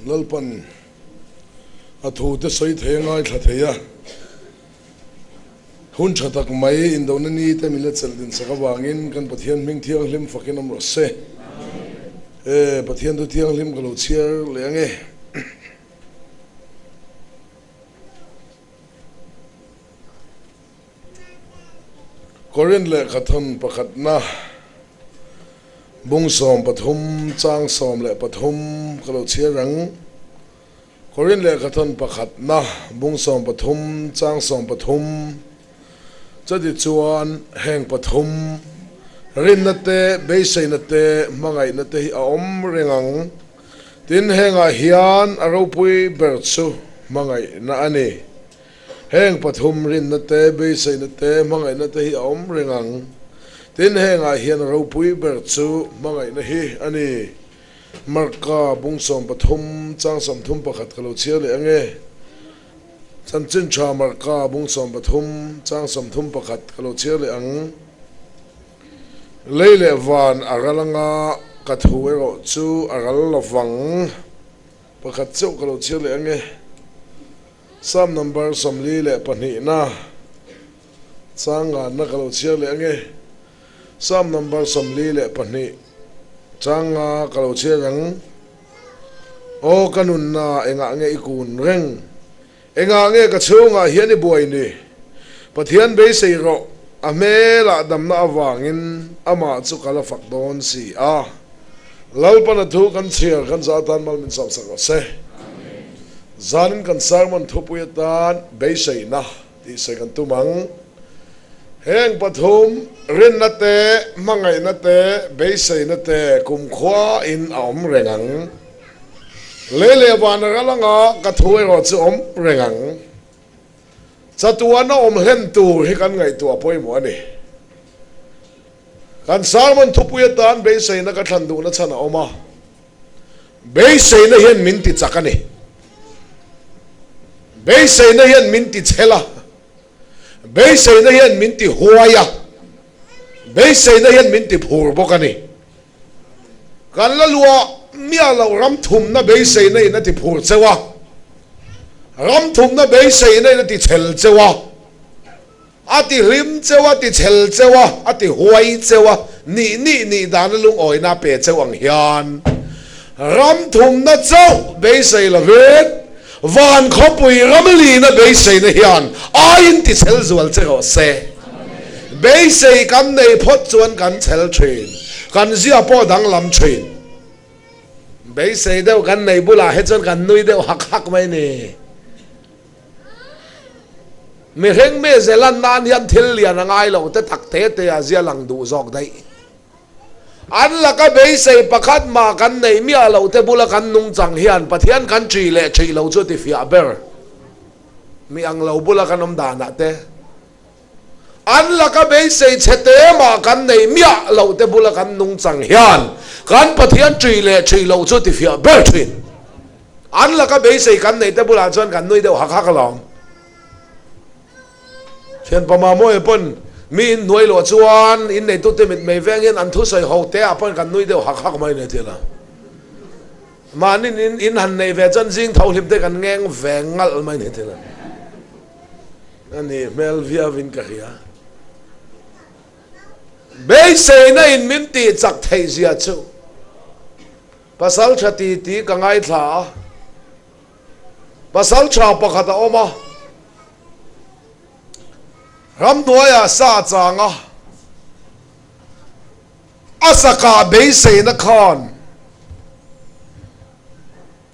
Lalpan a thute sawi thei a ngaithla thei a, hun tha tak mai indona ni te min la chelh din sak avangin kan Pathian hming thianghlim fakin awm rawh se. E, Pathian thu thianghlim ka lo chhiar leh ange. Korinth lehkhathawn pakhatna bung 13 chang 13 ka lo chhiar ang. Korinth lehkhathawn pakhatna bung 13 chang 13 Chuti chuan heng pathum rinna te, beiseina te, hmangaihna te hi a awm reng ang. Tin, hengah hian a ropui ber chu hmangaihna a ni. Heng pathum rinna te, beiseina te, hmangaihna te hi a awm reng ang. Tin, hengah hian ropui ber chu hmangaihna hi a ni. Marka bung 13 chang 31 ka lo chhiar leh ange. Chanchin tha Marka bung 13 chang 31 ka lo chhiar leh ang. Lei leh van a ral anga ka thu erawh chu a ral lovang. Pakhat chauh ka lo chhiar leh ange. Psalm number 42 na chang nganna ka lo chhiar leh ange. Psalm number 42 chang nga ka lo chhiar ang. Aw ka nunna engah nge i kun reng? Engah nge ka chhungah hian i buai ni? Pathian beisei rawh, a hmelah damna avangin amah chu ka la fak dawn si a. Lalpana thu kan chhiar kan za atan mal min sawmsak rawh se. Zanin kan sermon thupui atan beiseina tih sawi kan tum ang. Heng pathum, rinna te, hmangaihna te, beiseina te kumkhua in a awm reng ang. Lei leh van a ral anga ka thu erawh chu awm reng ang. Chatuan a awm hlen tur hi kan ngaihtuah pawimawh a ni. Kan sermon thupui atan beiseina ka thlan duhna chhan a awm a. Beiseina hian min ti chak a ni. Beiseina hian min ti chhel a. Beiseina hian min ti huai a. Beiseina hian min ti phur bawk a ni. Kan la luah miah loh ram thumna beiseina in a ti phur cheu a. Ram thumna beiseina in a ti chhel cheu a. A ti hlim cheu a, ti chhel cheu a, a ti huai cheu a, nih nih nih dana lungawina pe cheu ang hian ram thumna chauh beisei lovin van khawpui ram lina beiseina hian aiin ti chhel zual che rawh se. Beisei kan nei phawt chuan kan chhel thin, kan zia pawh danglam thin. Beisei deuh kan nei bulah hi chuan kan nui deuh hak hak mai ni. Mihring mi zelan nan hian thil lian a ngai lo te tak te te a zia lang duh zawk daih. An laka beisei pakhat mah kan neih miah loh te bula kan nungchang hian Pathian kan ṭih leh ṭih lo chu tifiah ber. Mi ang lo bula kan awm danah te, an laka beisei chhe te mah kan neih miah loh te bula kan nungchang hian kan Pathian ṭih leh ṭih loh chu tifiah ber ṭhin. An laka beisei kan neih te bulah chuan kan nui deuh hak hak alawm. Thianpa Mamawia pawn mi in hnuai luah chuan in neitute mit mei veng hian an thusawi ho te ah pawn kan nui deuh hak hak mai nei thil a. Mahni in in han neih ve chuan zing tho hlim te kan ngeng ve ngalh mai nei thil a. A nih hmel viau in ka hria. Beiseina in min tih chak theih zia chu. Pasal tha ti ti ka ngaithla a, pasal tha pakhat a awm a, ramhnuaiah sa a chang a, a sakah beiseina khan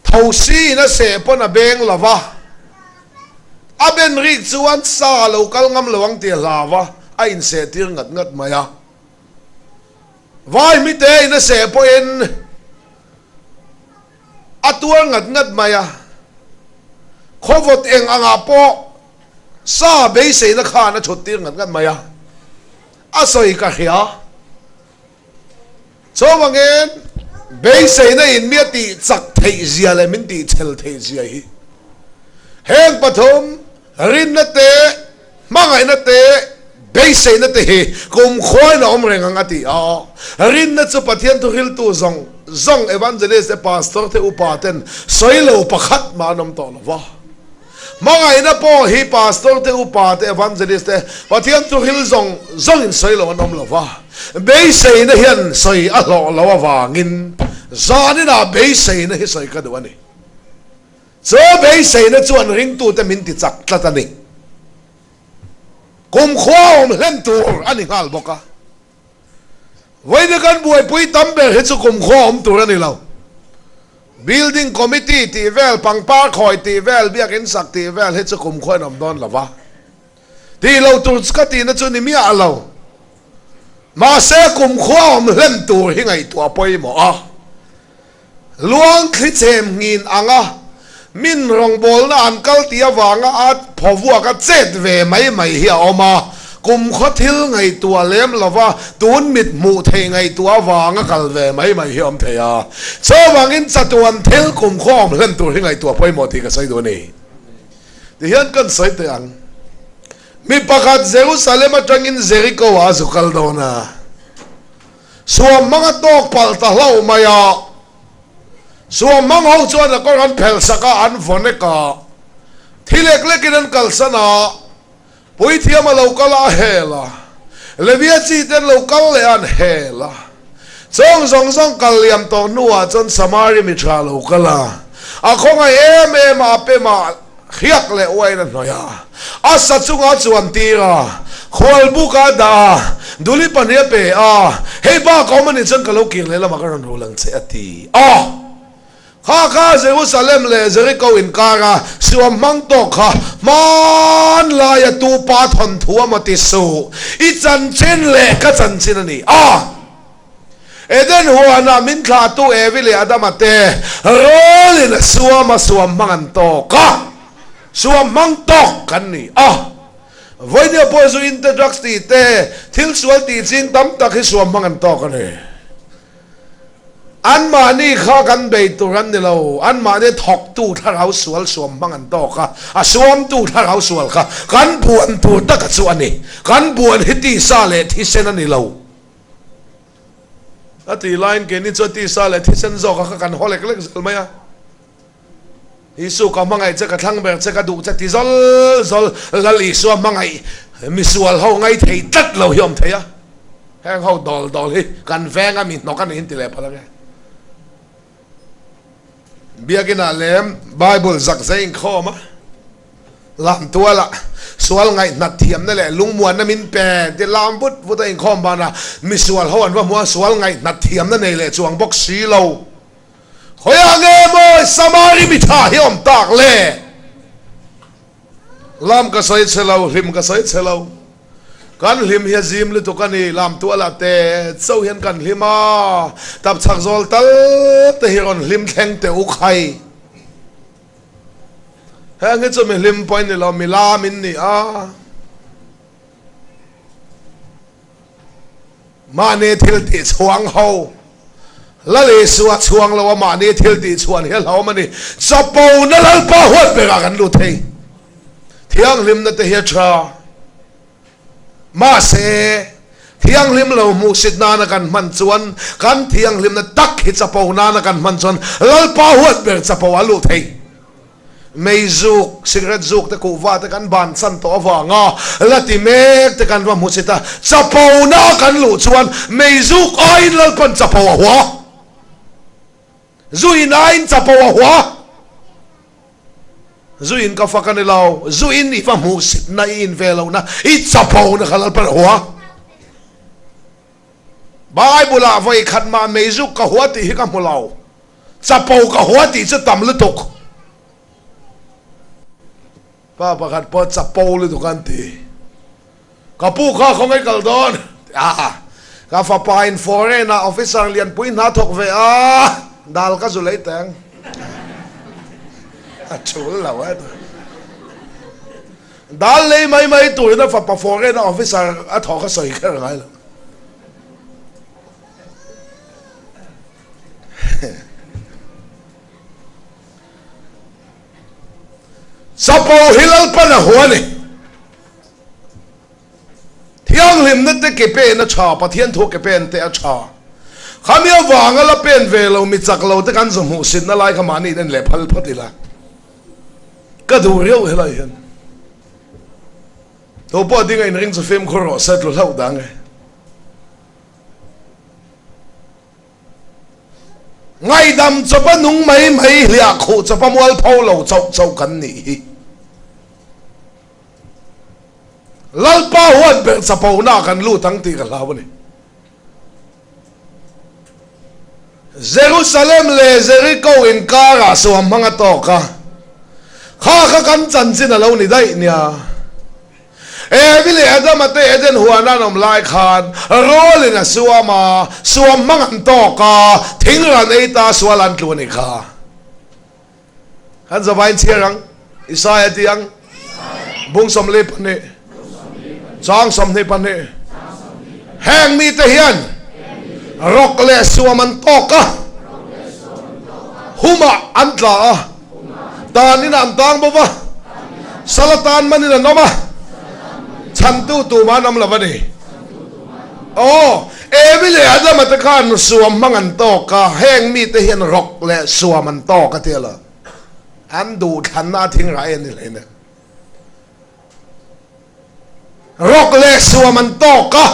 thosi in a seh pawn a beng lo va, a ben rik chuan sa a lo kal ngam lo ang tih a hlau a, a inseh tir ngat ngat mai a. Vai mite in a seh pawhin a tuar ngat ngat mai a, khawvawt eng angah pawh sa beiseina khan a thut tir ngat ngat mai a, a sawi ka hria. Chuvangin beiseina in mi a tih chak theih zia leh min tih chhel theih zia hi heng pathum rinna te, Hmangaihna te, beiseina te hi kumkhuain a awm reng ang a ti a. Rinna chu Pathian thuhriltu zawng. zawng Evangelist te, Pastor te, Upa ten sawi lo pakhat mah an awm tawh lo va. Hmangaihna pawh hi Pastor te, Upa te, Evangelist te, Pathian thuhril zawng zawngin sawi lo an awm lo va. Beiseina hian sawi a hlawh lo avangin zaninah beiseina hi sawi ka duh a ni. Chu beiseina chuan ringtute min ti chak tlat a ni. Kumkhua awm hlen tur a ni nghal bawk a. Vawiin kan buaipui tam ber hi chu kumkhua awm tur a ni lo. Building committee tih vel, pangpar khawi tih vel, biakin sak tih vel hi chu kumkhua in awm dawn lo va. Tih lo tur ka tihna chu ni miah lo. Mahse kumkhua awm hlen tur hi ngaihtuah pawimawh a. Luang thli chhem nghin anga min rawngbawlna an kal tih avanga a phawvuak a chet ve mai mai hi a awm a, kumkhaw thil ngaihtuah lem lova tun mit hmuh theih ngaihtuah avanga kal ve mai mai hi a awm thei a. Chuvangin chatuan thil kumkhaw awm hlen tur hi ngaihtuah pawimawh tih ka sawi duh a ni. Tihian kan sawi teh ang. Mi pakhat Jerusalem atangin Jericho ah a zu kal dawn a. Suam hmang a tawk palh ta hlauh mai a, suam hmang ho chuan a kawr an phelh sak a, an vaw nek a, thi lek lekin an kalsan a, puithiam a lo kal a, a hel a, Levia chi te an lo kal leh a, an hel a. Chawng zawng zawng kal liam tawh hnuah chuan Samari mi tha a lo kal a, a khawngaih em em a, a pem a, Hriak leh uain a hnawih a, a sa chunga a chuan tir a, khual buk a dah a, duli pahnih a pe a, hei bak a awm a nih chuan ka lo kir leh lamah ka rawn rul ang che a ti a. Kha kha Jerusalem leh Jericho inkara suam hmang tawk kha hmanlaia tupa thawnthu a maw ti suh, i chanchin leh ka chanchin a ni a. Eden huanah min thlahtu Evi leh Adama te rawlin a suam a, suam hmang an tawk a, suam hmang tawk kan ni a. Vawinia pawh zu in te, drugs tih te, thil sual tih ching tam tak hi suam hmang an tawk a ni. Anmahni kha kan bei tur an ni lo, anmahni thawktu thlarau sual suam hmang an tawk a, a suamtu thlarau sual kha kan buan tur taka chu a ni. Kan buan hi tisa leh thisen a ni lo. A tih laiin keini chuan tisa leh thisen zawk a kha kan haw lek lek zel mai a. Isu ka hmangaih che, ka thlang ber che, ka duh che ti zawl zawl Lal Isua hmangaih misual ho ngai thei tlat lo hi awm thei a. Heng ho dawl dawl hi kan veng a mi hnawk a niin ti leh phal ange. Biakinah lem Bible zak zai inkhawm a. Lamtuala sual ngaihnat thiamna leh lungmuanna min pe ti lam vut vut a inkhawm banah misual ho an va hmu a, sual ngaihnat thiamna nei leh chuang bawk si lo. Khawiah nge maw Samari mi tha hi awm tak le? Lam ka sawi chhe lo, hlim ka sawi chhe lo. Kan hlim hi a zim lutuk a ni, Lamtuala te chauh hian kan hlim a, tapchhak zawl tal te hi rawn hlim thleng teh u khai. Heng hi chu mi hlim pawh in ni lo, mi lam in ni a. Mahni thil tih chhuang ho, Lal Isua chhuang lo a mahni thil tih chhuan hi a hlauhawm a ni. Chapo na Lalpa huat berah kan lut thei. Thianghlimna te hi a tha. Mahse, thianghlim lo hmuhsit nana kan hman chuan, kan thianghlimna tak hi chapo nana kan hman chuan Lalpa huat ber chapo a luh thei. Mei zuk, cigarette zuk te kuhva te kan ban chan tawh avanga la ti mek te kan va hmusit a, chapo na kan luh chuan mei zuk aiin Lalpan chapo a hua. Zu in aiin chapo a hua. Zu in ka fak a ni lo, zu in i va hmuhsitna i in ve lohna i chapo na kha Lalpan a hua. Bible ah vawi khat mah meizuk ka hua tih hi ka hmu lo, chapo ka hua tih chu tam lutuk. Pa pakhat pawh chapo lutuk an ti. Ka pu kha khawngaih kal dawn a, ka fapa in foreign ah officer lianpui hna thawk ve a, dal ka zu lei teng a thul lo e. Dal lei mai mai turin a fapa foreign ah officer a thawk a sawi kher ngai lo. Chapo hi Lalpan a hua a ni. Thianghlimna te ke pen a tha, Pathian thu ke pen te a tha. Khami avanga la pen ve lo mi chak lo te kan zu hmuhsitna lai kha mahni in en leh phal phawt ila. Ka duh riauh helai hian. Tu pawh ding a inring chu fimkhur rawh se tlu hlauh dang e. Ngaihdam chawpa nung mai mai hliah khuh chawpa mualpho lo chauh chauh kan nih hi. Lalpa huat ber chapona kan lut ang tih ka hlau a ni. Jerusalem leh Jeriko inkarah suam hmang a tawk a, kha kha kan chanchin a lo ni daih nia. Evi leh Adama te Eden huana an awm lai khan rawlin a suam a, suam hmang an tawk a, thing ran ei ta sual an tlu a nih kha. Kan zavain chhiar ang, Isaia ti ang, bung 42, chang 22. Heng mite hian rawk leh suam an tawk a, humah an tla a, Tanin an tang bo va, sala tan manin an awm a, chhantu tumah an awm lo a ni. Aw, Evi leh Adama te khan suam hmang an tawk a, heng mite hian rawk leh suam an tawk a tia lo. An duhthlanna a thing rah e ni hlei nen. Rawk leh suam an tawk a,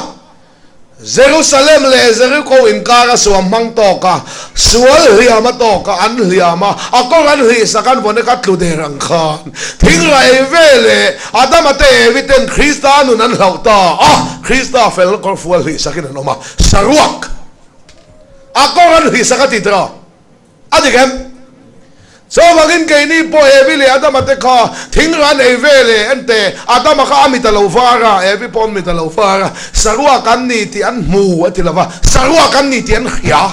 Jerusalem leh Jeriko inkara suam hmang tawk a, sual hliam a tawk a, an hliam a, a kawr an hlihsak an vawn eka tlu der ang khan thingra ei ve leh Adama te Evi ten Krista nun an hlauh ta a, Krista fel kawr fual hlihsakin an awm a, saruak a kawr an hlihsak a ti tawh. A dik em? Chuvangin keini pawh Evi leh Adama te kha thingran ei ve leh en teh, Adama kha a mit a lo var a, Evi pawh an mit a lo var a, saruak an ni tih an hmu a ti lo va, saruak an ni tih an hria.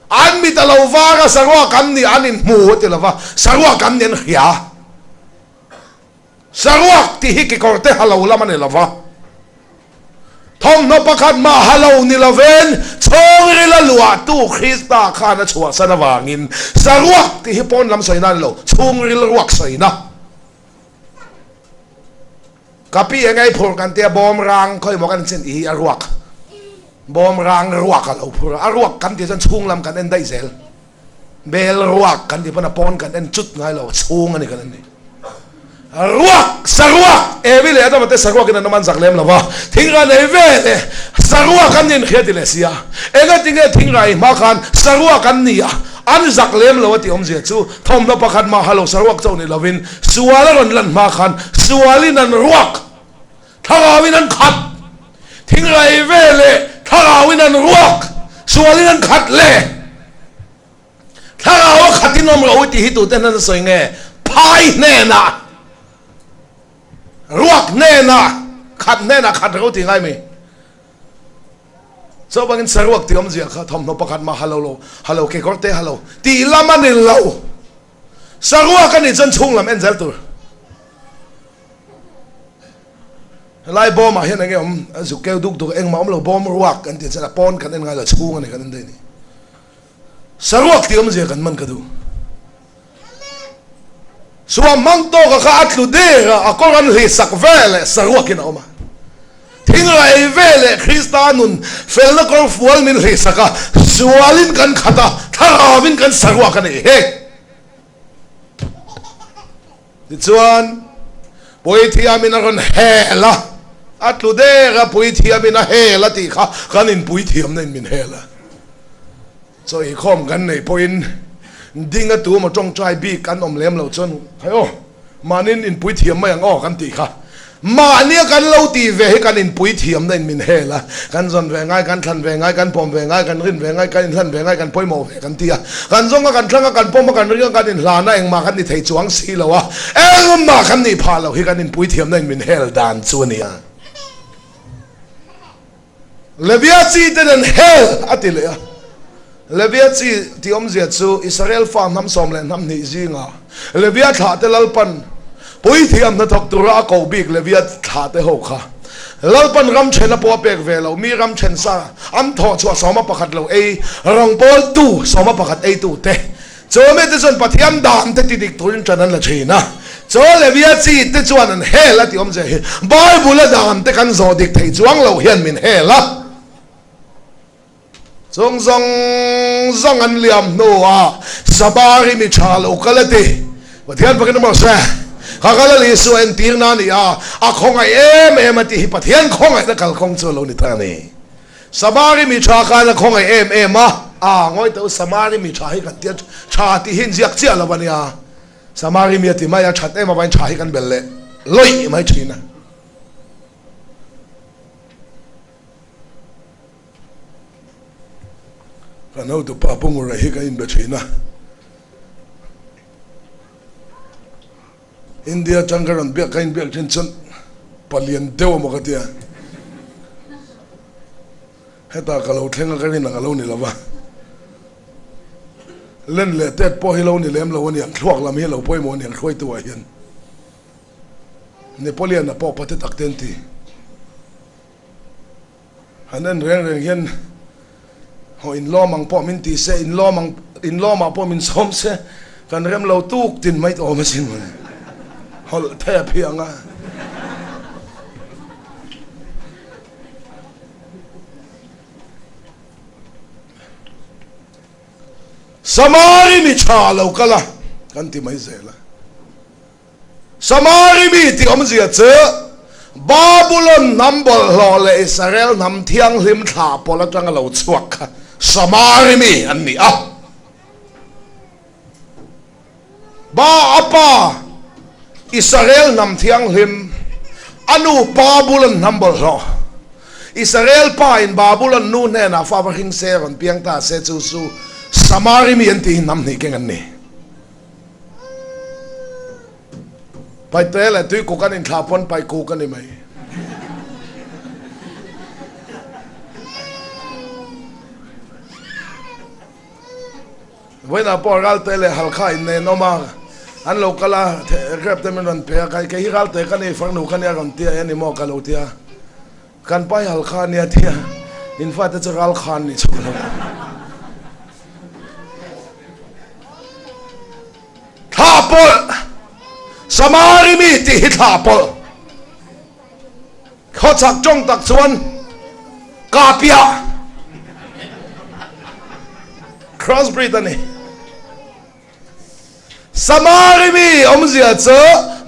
An mit a lo var a, saruak an ni an inhmu a ti lo va, saruak an ni an hria. Saruak tih hi kekawr te ha lo lam a ni lo va, thawmhnaw pakhat mah ha lo ni lovin chhungrila luahtu Krista khan a chhuahsan avangin saruak tih hi pawn lam sawina a ni lo, chhungril ruak sawina. Ka pi eng ei phur kan tia bawm rang khawi maw kan chin tih hi a ruak, bawm rang ruak a lo phur a, a ruak kan tih chuan chhung lam kan en daih zel. Bel ruak kan tih pawn a pawn kan en chut ngai lo, chhung a ni kan en ni. Ruak, saruak, Evi leh Adama te saruak in an awm an zak lem lo va, thingra nei ve leh saruak an nin hria ti leh sia. Enga tinge thingra ei hma khan saruak an ni a, an zak lem lo a tih awmzia chu thawmhnaw pakhat mah ha lo saruak chauh ni lovin sual a rawn lan hma khan sualin an ruak. Thlarauin an khat, thingrei ve leh thlarauin an ruak, sualin an khat le. Thlarau a khatin awm rawh u tih hi tute hnen a sawi nge? Phai hnenah, ruak hnenah, khat hnenah khat rawh u tih ngai mi? Chuvangin saruak tih awmzia kha thawmhnaw pakhat mah ha lo lo, ha lo kekawr te ha lo tih lam a ni lo. Saruak a nih chuan chhunglam en zel tur. Helai bawmah hian enge awm a zuk keu duk duk engmah awm lo bawm ruak kan tih chuan a pawn kan en ngai lo chhung a ni kan en daih a ni. Saruak tih awmzia kan man ka duh. Suam hmang tawka kha a tlu der a, a kawr an hlih sak veleh saruakin a awm a. Thingra ei veleh Krista nun felna kawr fual min hlih sak a, sualin kan khat a, thlarauin kan saruak a ni hi. Tichuan, Puithiamin a rawn hel a, a tlu der a, Puithiamin a hel a tih kha kan inpuithiamna in min hel a. Chaw inkhawm kan neih pawhin ding a tu emaw tawngtai bik an awm lem loh chuan, Khai aw, mahniin inpuithiam mai ang aw kan tih kha. Mahnia kan lo tih ve hi kan inpuithiamna in min hel a, kan zawn ve ngai, kan thlan ve ngai, kan pawm ve ngai, kan rin ve ngai, kan inhlan ve ngai, kan pawimawh ve kan ti a. Kan zawng a, kan thlang a, kan pawm a, kan ring a, kan inhlan a, engmah kan ni thei chuang si lo a, engmah kan nih phah loh hi kan inpuithiamna in min hel dan chu a ni a. Levia chi ten an hel a ti leh a. Levia chi tih awmzia chu Israel fa hnam 12 zinga Levia thlahte Lalpan puithiam hnathawk tura a koh bik Levia thlahte ho kha Lalpan ram thena pawh a pek ve loh mi ram then sa an thawh chhuah 11 lo ei rawngbawltu 11 eitu te Chu mite chuan Pathian dan te ti dik turin ṭan an la ṭhin a. Chu Levia chi te chuan an hel a tih awmzia hi Bible-a dan te kan zawh dik thei chuang loh hian min hel a. Chung zawng zawng an liam hnuah Samari mi tha lo kal a ti. Pathian fakin awm rawh se. Kha kal a Isua entirna a ni a, a khawngaih em em a tih hi Pathian khawngaihna kalkawng chu a lo ni ta a ni. Samari mi tha khan a khawngaih em em a, a ngawi teh u Samari mi tha hi kan tia tha tih hi inziak chiah lo a nia. Samari mi a ti mai a, that em avangin tha hi kan bel leh lawih mai thin a. Kan hotupa Pu Ngura hi kan inbe thin a. India atang ka rawn biak ka inbiak thin chuan palian deuh amaw ka tia. Hetah ka lo thleng a ka rin ang a lo ni lova. Len leh tet pawh hi lo ni lem lo a niang, thluak lam hi a lo pawimawh a niang hruaitu ah hian. Napoleon a pawh pate tak te an ti. Han en reng reng hian haw inlawm ang pawh min ti se, inlawm ang inlawmah pawh min sawm se, kan rem lo tuk tin mai tawh awm asin mawle. Hawlh thep hi ang a. Samari mi tha lo kal a, kan ti mai zel a. Samari mi tih awmzia chu Babulon hnam bawlhhlawh leh Israel hnam thianghlim thlah pawlh atanga lo chhuak kha Samari mi an ni a. Ba a pa Israel hnam thianghlim, a nu Babulon hnam bawlhhlawh. Israel pa in Babulon nu hnenah fa va hring se rawn piang ta se chu chu Samari mi an tih hi hnam hnih keng an ni. Paite leh tui kuk an inthlah pawn pai kuk a ni mai. Vawiinah pawh Ralte leh Halkha in nen awm a, an lo kal a, grep te min rawn pe a, kei hi Ralte ka ni, farnu ka nia rawn tia e ni maw ka lo tia. Kan pai Halkha nia tia, in fate chu Ralkha an nih chhawk lo. Thlah pawlh, Samari mi tih hi thlah pawlh. Khawchhak tawng tak chuan Kapia crossbreed a ni. Samari mi awmzia chu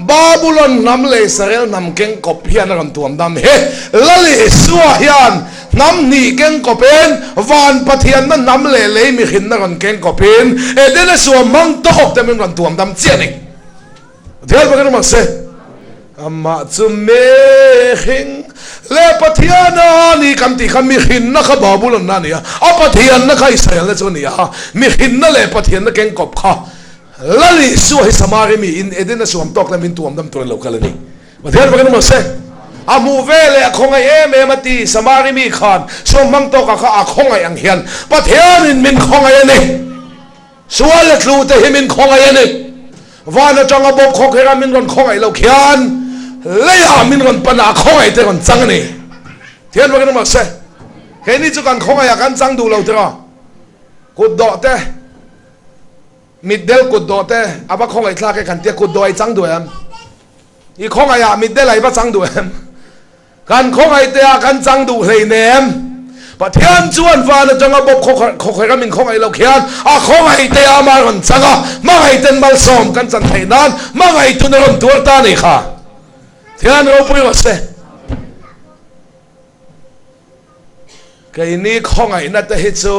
Babulon hnam leh Israel hnam keng kawp hian a rawn tuam dam he. Lal Isua hian hnam hnih keng kawpin van Pathianna hnam leh lei mihrinna rawn keng kawpin Edena sua hmang tawk te min rawn tuam dam chiah a ni. Pathian fakin awm ang se. Amah chu mihring leh Pathian a ni kan tih kha mihrinna kha Babulon-na a ni a, a Pathianna kha Israel-na chu a ni a, mihrinna leh Pathianna keng kawp kha Lal Isua hi Samari mi in Eden a suam tawk leh min tuam dam tur a lo kal a ni. Pathian fakin awm ang se. A hmuh ve leh a khawngaih em em a ti, Samari mi khan suam hmang tawkah kha a khawngaih ang hian Pathianin min khawngaih a ni. Sual a tlu te hi min khawngaih a ni. Van atanga bawp khaw kher a min rawn khawngaih loh khian leiah min rawn pan a, a khawngaih te rawn chang a ni. Thian vakin awm se, keini chu kan khawngaih ah kan chang duh lo tiraw? Kut dawh te, mitdel kut dawh te a va khawngaih thlak e kan tia kut dawh a i chang duh em? I khawngaih ah mitdel a i va chang duh em? Kan khawngaih te ah kan chang duh hleinem. Pathian chuan van atanga bawp khawkhaih ram in khawngaih loh khian a khawngaih te ah amah rawn chang a, hmangaih ten malsawm kan chan theih nan hmangaih tun a rawn tuar ta a nih kha. Thian ropui rawh se. Keini khawngaihna te hi chu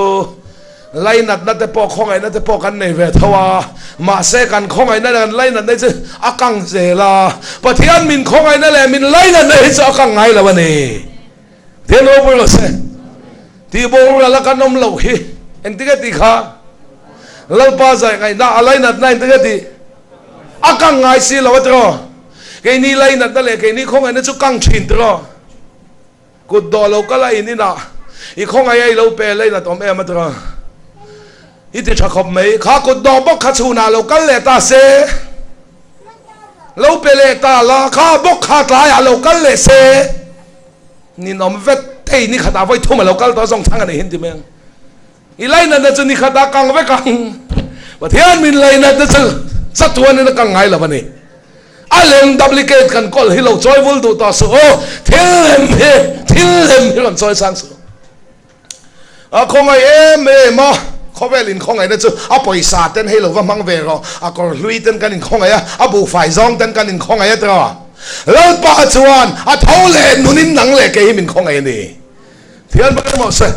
lainatna te pawh khawngaihna te pawh kan nei ve tho a, mahse kan khawngaihna leh kan lainatna hi chu a kang zel a, Pathian min khawngaihna leh min lainatna hi chu a kang ngai lo a ni. Pathian ropui rawh se. Tih boral a kan awm loh hi engtin nge tih kha? Lalpa zai ngaihna a lainatna engtin nge tih? A kang ngai si lo a tiraw? Keini lainatna leh keini khawngaihna chu kang thin tiraw? Kut dawh lo kal a in inah i khawngaih a i lo pe lei nat awm em a tira i ti tha khawp mai. Kha kut dawh bawk kha chhunah lo kal leh ta se, lo pe leh ta la, kha bawk kha tlaiah lo kal leh se, ninawm vet thei ni khatah vawi thum a lo kal tawh zawng chhang a nei hin ti mai ang. I lainatna chu ni khatah kang vek ang. Pathian min lainatna chu chatuanin a kang ngai lo a ni. A lem duplicate kan kawl hi lo chawi vul duh tawh suh aw. Thil lem hi, thil lem hi rawn chawi sang suh. A khawngaih em em a, khawvel inkhawngaihna chu a pawisa ten hei lo va hmang ve rawh, a kawr hlui ten kan inkhawngaih a, a buhfai zawng ten kan inkhawngaih a tiraw? Lalpa chuan a tho leh nunin nang leh kei hi min khawngaih a ni. Thian ber emaw se.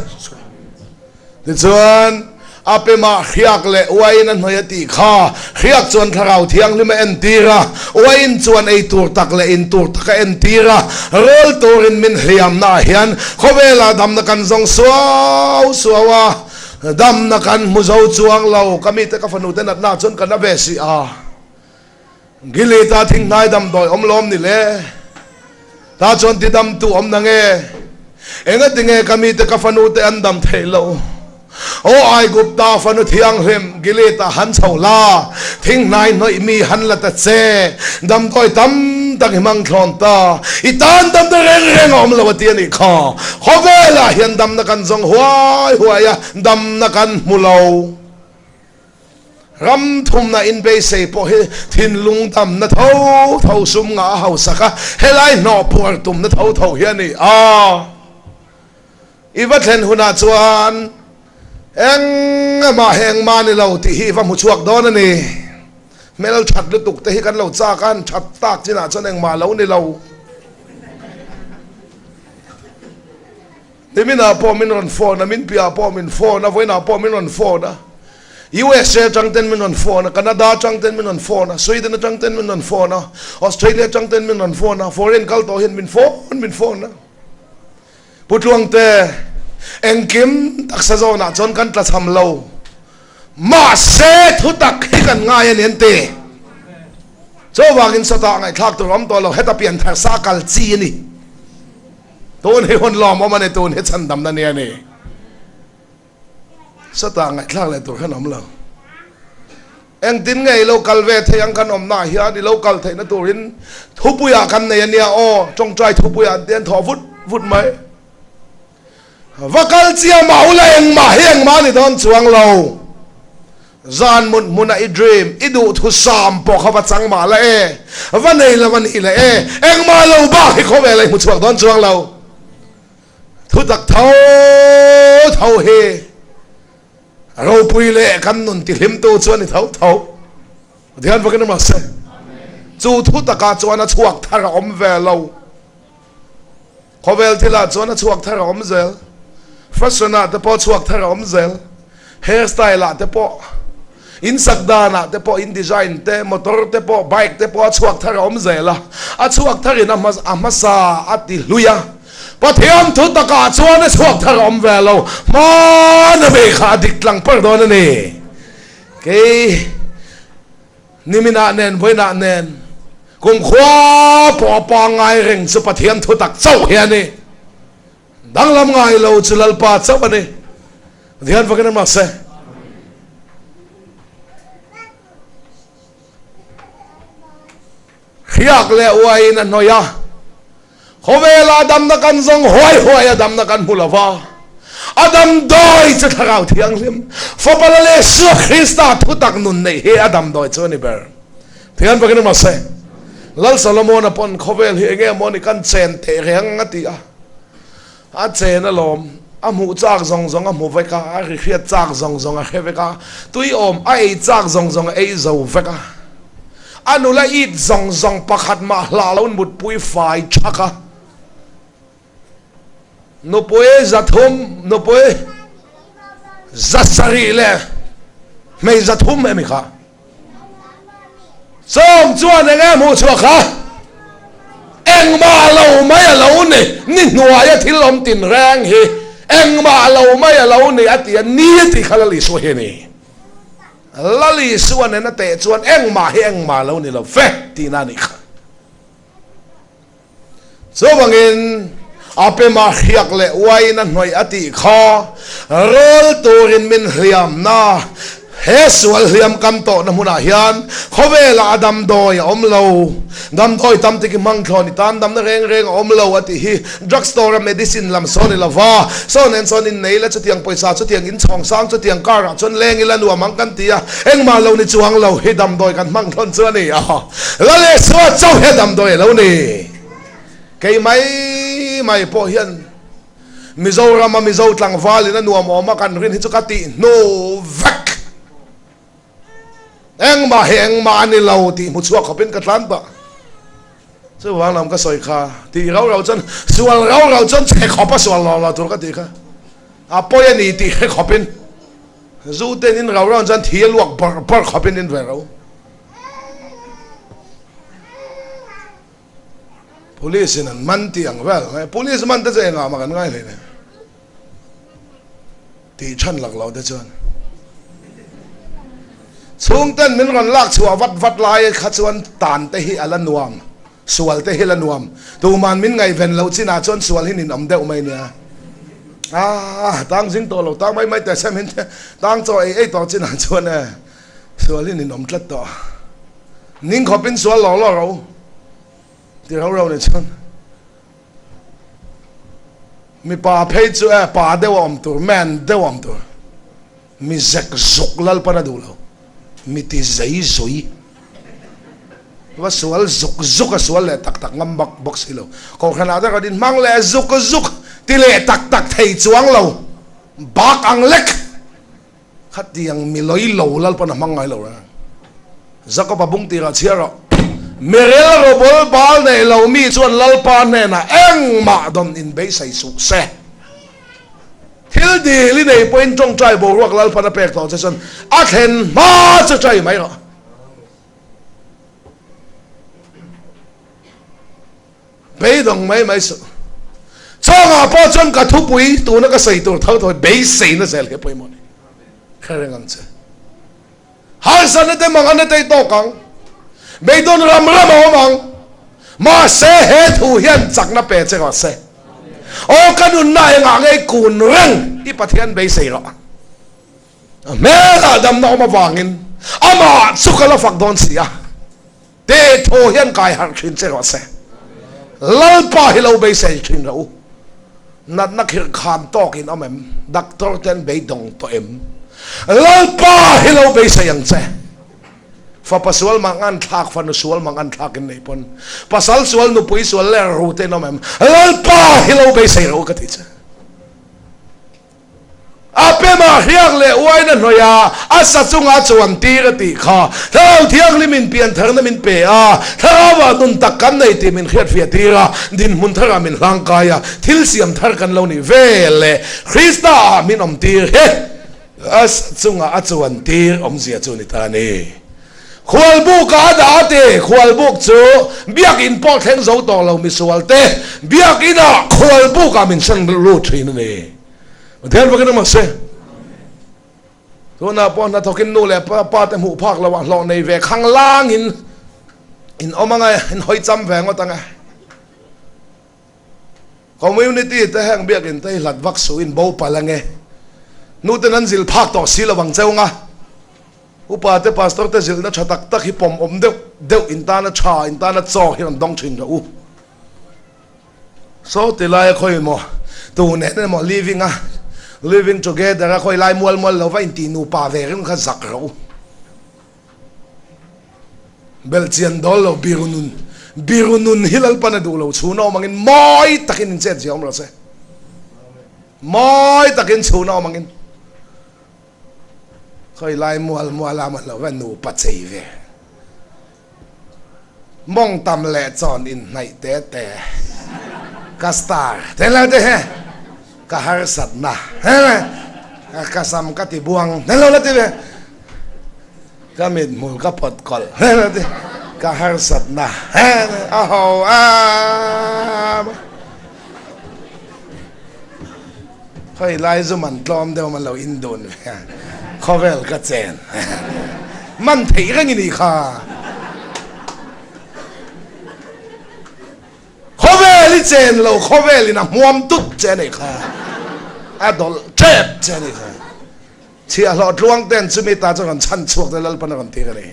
Tichuan, a pemah hriak leh uain a hnawih a tih kha, hriak chuan Thlarau Thianghlim a entir a, uain chuan ei tur tak leh in tur tak a entir a, rawl turin min hliamnaah hian khawvelah damna kan zawng suau suau a, damna kan hmu zo chuang lo, ka mite ka fanute natna chuan ka na ve si a. Gilead-a thinghnai damdawi awm lawm ni le? Tah chuan tidamtu awm na nge? Engatinge ka mite ka fanute an dam theih loh? Aw Aigupta fanu thianghlim, Gilead-ah han chho la, thinghnai hnawih mi han la ta che, damdawi tam tak i hmang thlawn ta, i tan damna reng reng a awm lo a ti a nih kha. Khawvelah hian damna kan zawng huai huai a, damna kan hmu lo. Ram thumna inbeisei pawh hi thinlung damna tho tho sum ngah a hausak a, helai hnawh puar tumna tho tho hi a ni a. I va thlen hunah chuan engmah hi engmah ni lo tih hi i va hmu chhuak dawn a ni. Hmel that lutuk te hi kan lo chak a, an that tak chinah chuan engmah lo ni lo. Niminah pawh min rawn phone a, min piahah pawh min phone a, vawiinah pawh min rawn phone a, USA atang ten min rawn phone a, Canada atang ten min rawn phone a, Sweden atang ten min rawn phone a, Australia atang ten min rawn phone a, foreign kal tawh hian min phone min phone a. Pu Tluangte, engkim taksa zawnah chuan kan tlachham lo, mahse thutak hi kan ngai a ni an ti. Chuvangin sawtah ngaihthlak tur awm tawh lo, heta pianthar sa kal chi a ni. Tun hi hun lawmawm a ni, tun hi chhandamna ni a ni. Sawtah ngaihthlak leh tur khan awm lo. Engtin nge i lo kal ve thei ang kan awmnaah hian i lo kal theihna turin thupuiah kan nei a nia aw, tawngtai thupuiah an ti an thawh vut vut mai. Va kal chiah mah ula engmah hi engmah a ni dawn chuang lo. Zan mut hmuna i dream, i duhthusam pawh kha va chang mah la e, va nei lo a nih leh e, engmah lo bak hi khawvel a i hmu chhuak dawn chuang lo. Thutak tho tho hi ropui leh kan nun tihlimtu chu a ni tho tho. Pathian vakin a mahse chu thutakah chuan a chhuak thar a awm ve lo. Khawvel thilah chuan a chhuak thar a awm zel, fashion ah te pawh chhuak thar a awm zel, hair style ah te pawh, in sak dan ah te pawh, in design te, motor te pawh, bike te pawh a chhuak thar a awm zel a, a chhuak thar in a hmasa a ti hlui a, Pathian thu takah chuan a chhuak thar a awm ve lo, hmana mi kha a dik tlang par dawn a ni. Kei. Niminah nen vawiinah nen kumkhua pawh a pangngai reng chu Pathian thutak chauh hi a ni. Danglam ngai lo chu Lalpa chauh a ni. Pathian fakin a mahse. Hriak leh uaiin a hnawih a. Khawvela damna kan zawng huai huai a damna kan hmu lova, a damdawi chu Thlarau Thianghlim, Fapa Lal Isua Krista thutak nun neih hi a damdawi chu a ni ber. Thian pakin a mahse, Lal Solomona pawn khawvel hi enge maw ni kan chen teh reng a ti a, a chen alawm, a hmuh chak zawng zawng a hmu vek a, a ri hriat chak zawng zawng a hre vek a, tui awm a ei chak zawng zawng a ei zo vek a. A nula it zawng zawng pakhat mah hlah lo mutpui fai thak a. Nupui 300, nupui 700 leh hmei 300 emi kha. Chawm chuan eng nge hmuh chhuah kha? Engmah lo mai a lo ni, ni hnuaia thil awm tin reng hi engmah lo mai a lo ni a ti a, ni a tih kha Lal Isua hi a ni. Lal Isua nena teh chuan engmah hi engmah lo ni lo ve tihna a nih kha. Chuvangin a pemah hriak leh uain a hnawih a tih kha rawl turin min hliamna he sual hliam kam tawhna hmunah hian khawvelah a damdawi a awm lo. Damdawi tam tak i hmang thlawn i tan damna reng reng a awm lo a tih hi drug store a medicine lam sawn i lova, saw nen sawn innei ila chutiang pawisa chutiang in chhawng sang chutiang car ah chuan leng ila nuam ang kan ti a, engmah lo ni chuang lo hi damdawi kan hmang thlawn chu a ni a, Lal Isua chauh hi a damdawi a lo ni. Kei mai mai pawh hian. Mizoram a Mizo tlangval in a nuam awm a kan rin hi chu ka tih hnu vek. Engmah hi engmah a ni lo tih hmu chhuak khawpin ka tlan pah. Chuvang lam ka sawi kha tih rau rau chuan sual rau rau chuan chhe khawp a sual lo lo tur ka tih kha a pawi a ni tih hre khawpin zu ten in rau rau chuan thi a luak bawrh bawrh khawpin in ve rau. Police in an man tih ang vel mai police man te chu engah mah kan ngai hle nen tih chhan lak lo te chuan chhungten min rawn lak chhuah vat vat lai kha chuan tan te hi a la nuam sual te hi la nuam tuman min ngaihven loh chinah chuan sual hi ninawm deuh mai nia ah tang zing tawh lo tang mai mai teh se min tang chaw ei ei tawh chinah chuan e sual hi ninawm tlat tawh ning khawpin sual lawr lawr ro ti ro ro ni chuan Mipa phei chu e pa deuh a awm tur, man deuh a awm tur. Mi zek zuk Lalpan a duh lo. Mi ti zei zui. Va sual zuk zuk a sual leh tak tak ngam bak bawk si lo. Kohhranah te rawn inhmang leh zuk zuk ti leh tak tak thei chuang lo. Bak ang lek. Khatiang mi lawi lo Lalpan a hmang ngai lo reng. Jakob-a bung tirah chhiar rawh. Mirel robol bal nei lo mi chuan Lalpa hnenah engmah dawn inbeisei suh se. Thil dil i nei pawhin tawngtai boruak Lalpan a pek tawh che chuan a thlen hma chu chai mai rawh. Beidawng mai mai suh. Chawngah pawh chuan ka thupui tuna ka sawi tur tho tho hi beiseina zel hi a pawimawh a ni. Hre reng ang che. Harsatna te manganna te i tawk ang. Beidawn ram ram a awm ang. Mahse he thu hian chakna pe che rawh se. Aw ka nunna engah nge i kun reng i Pathian beisei rawh. A hmelah damna awm avangin amah chu ka la fak dawn si a. Te thaw hian kai harh thin che rawh se. Lalpa hi lo beisei thin rawh u. Natna khirh khan tawk in awm em? Doctor te an beidawng tawh em? Lalpa hi lo beisei ang che. Fapa sual mang an thlak, fanu sual mang an thlak in nei pawn. Pasal sual, nupui sual leh ru te in awm em? Lalpa hi lo beisei rawh u ka ti che. A pemah hriak leh uaina hnawih a, a sa chunga chuan tir a tih kha. Thlarau Thianghlim in piantharna min pe a, Thlarauah nun tak kan nei tih min hriatfiah tir a, dinhmun tharah min hlangkai a, thil siam thar kan lo nih ve leh Krista ah min awm tir he a sa chunga a chuan tir awmzia chu ni ta a ni. Khualbuk ah a dah a ti. Khualbuk chu biakinn pawh thleng zo tawh lo misual te biakinn ah khualbuk ah min hran lut thin a ni. Pathian vakin a mahse tunah pawh hnathawkin nu leh pa te hmuh phak loh ah hlawh nei ve khang langin in awm anga in hawi cham ve ngawt anga community te heng biakin te hi hlat vak suh in bo palh ange nu ten an zil phak tawh si lovang cheu anga upa te pastor te zilhna tha tak tak hi pawm awm deuh deuh in tana tha in tana chaw hi rawn dawng thin rawh u. Saw ti lai a khawi maw tu nen emaw living a living together a khawi lai mual mual lo va intih nupa ve ring kha zak rawh u. Belhchian dawl lo biru nun biru nun hi Lalpan a duh lo chhun a awm angin mawi takin in chet zia awm rawh se. Mawi takin chhun a awm angin khawi lai mual mual a maw lo va nupa chei ve. Mawng tam leh chawn inhnaih te te ka star te lo te he ka harsatna he ka sam ka ti buang te lo la ti ve ka mithmul ka pawt kawlh he lo ti ka harsatna he a ho a Khawi lai zu man tlawm deuh man lo in dun ve a, khawvel ka chen man theih reng i nih kha. Khawvel i chen lo khawvel in a hmuam tut che a nih kha, a dawlh tep che a nih kha. Chhiahhlawh tluang ten chumi ta chu rawn chhan chhuak te Lalpan a rawn tir a ni.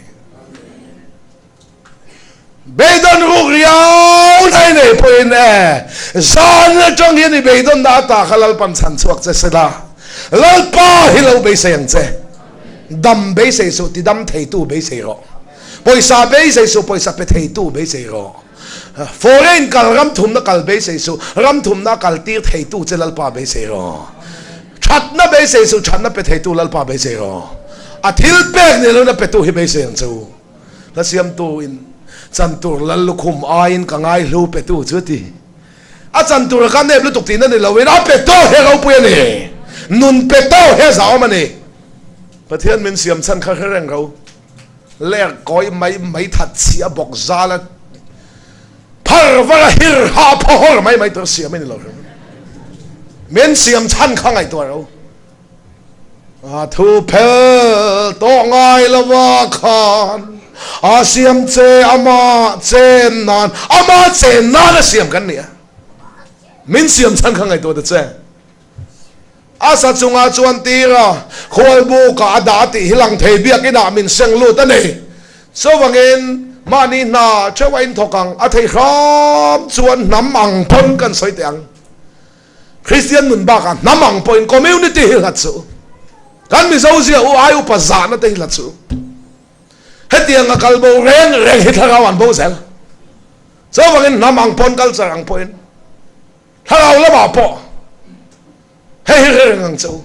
Beidawn ruk riau nai nei pawhin e, zan atang hian i beidawnna ata kha Lalpan chhan chhuak che se la, Lalpa hi lo beisei ang che. Dam beisei suh, ti dam theitu beisei rawh. Pawisa beisei suh, pawisa pe theitu beisei rawh. Foreign kal ram thumna kal beisei suh, ram thumna kal tir theitu che Lalpa beisei rawh. Thatna beisei suh, thatna pe theitu Lalpa beisei rawh. A thil pek ni lohna petu hi beisei ang che u. Hla siamtu in chan tur lal lukhum aiin ka ngai hlu petu chu a ti. A chan tur a ka nep lutuk tihna ni loin a pe tawh hi a ropui a ni. Nun pe tawh hi a zahawm a ni. Pathian min siam chhan kha hre reng ro. Ler kawi mai mai that chhia bawk zal a phar var a hir ha phaw hawr mai mai tur siam a ni lo hrim. Min siam chhan kha ngaihtuah ro. A thu phel tawh ngai lova khan a siam che ama chen nan, ama chen nan a siam kan ni a. Min siam chhan kha ngaihtuah ta che. A sa chungah chuan tir a, khualbukah a dah tih hi lang thei biakinah min seng lut a ni. Chuvangin mahni hna theuh a inthawk ang, a thei hram chuan hnam ang pawn kan sawi teh ang. Kristian nun bakah hnam ang pawhin community hi hlat suh. Kan Mizo zia u ai upa zahna te hi hlat suh. Hetiang a kal bo reng reng hi thlarau an bo zel. Chuvangin hnam ang pawn culture ang pawhin thlarau lamah pawh hei hi reng ang che u.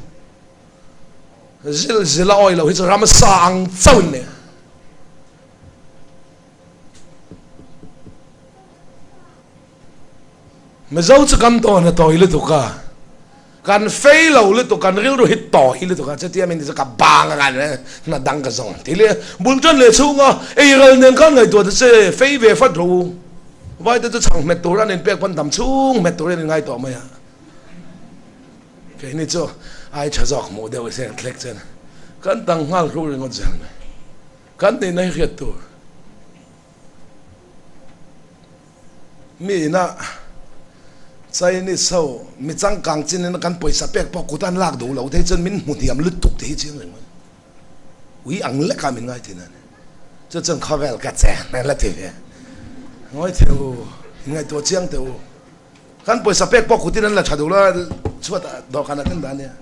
Zil zil a awi lo hi chu ramsa ang chauhin nia. Mizo chu kan tawn a tawi lutuk a, kan fei lo lutuk, kan rilru hi tawi lutuk a, chutia min ti chu ka bang a ngai hna dang ka zawng ti leh bul tan leh chhung a, ei ral nen khan ngaihtuah ta che, fei ve fat rawh u, vai te chu chhang hmet tur an inpek pawn dam chhung hmet turin an inngai tawh mai a, keini chu ai tha zawk hmuh deuh se thlek chen kan tang nghal ru ringawt zel mai, kan nihna hi hriat tur. Mi ina Chinese ho mi changkang chin ina kan pawisa pek pawh kut an lak duh loh te hi chuan min hmu hniam lutuk te hi chiang reng mai. Ui ang lekah min ngai thin a ni. Chu chuan khawvel ka che hmel a ti ve. Ngawi thei u, inngaihtuah chiang teh u. Kan pawisa pek pawh kutin an la tha duh lo a, chhuatah dawhkanah ten dah a nia.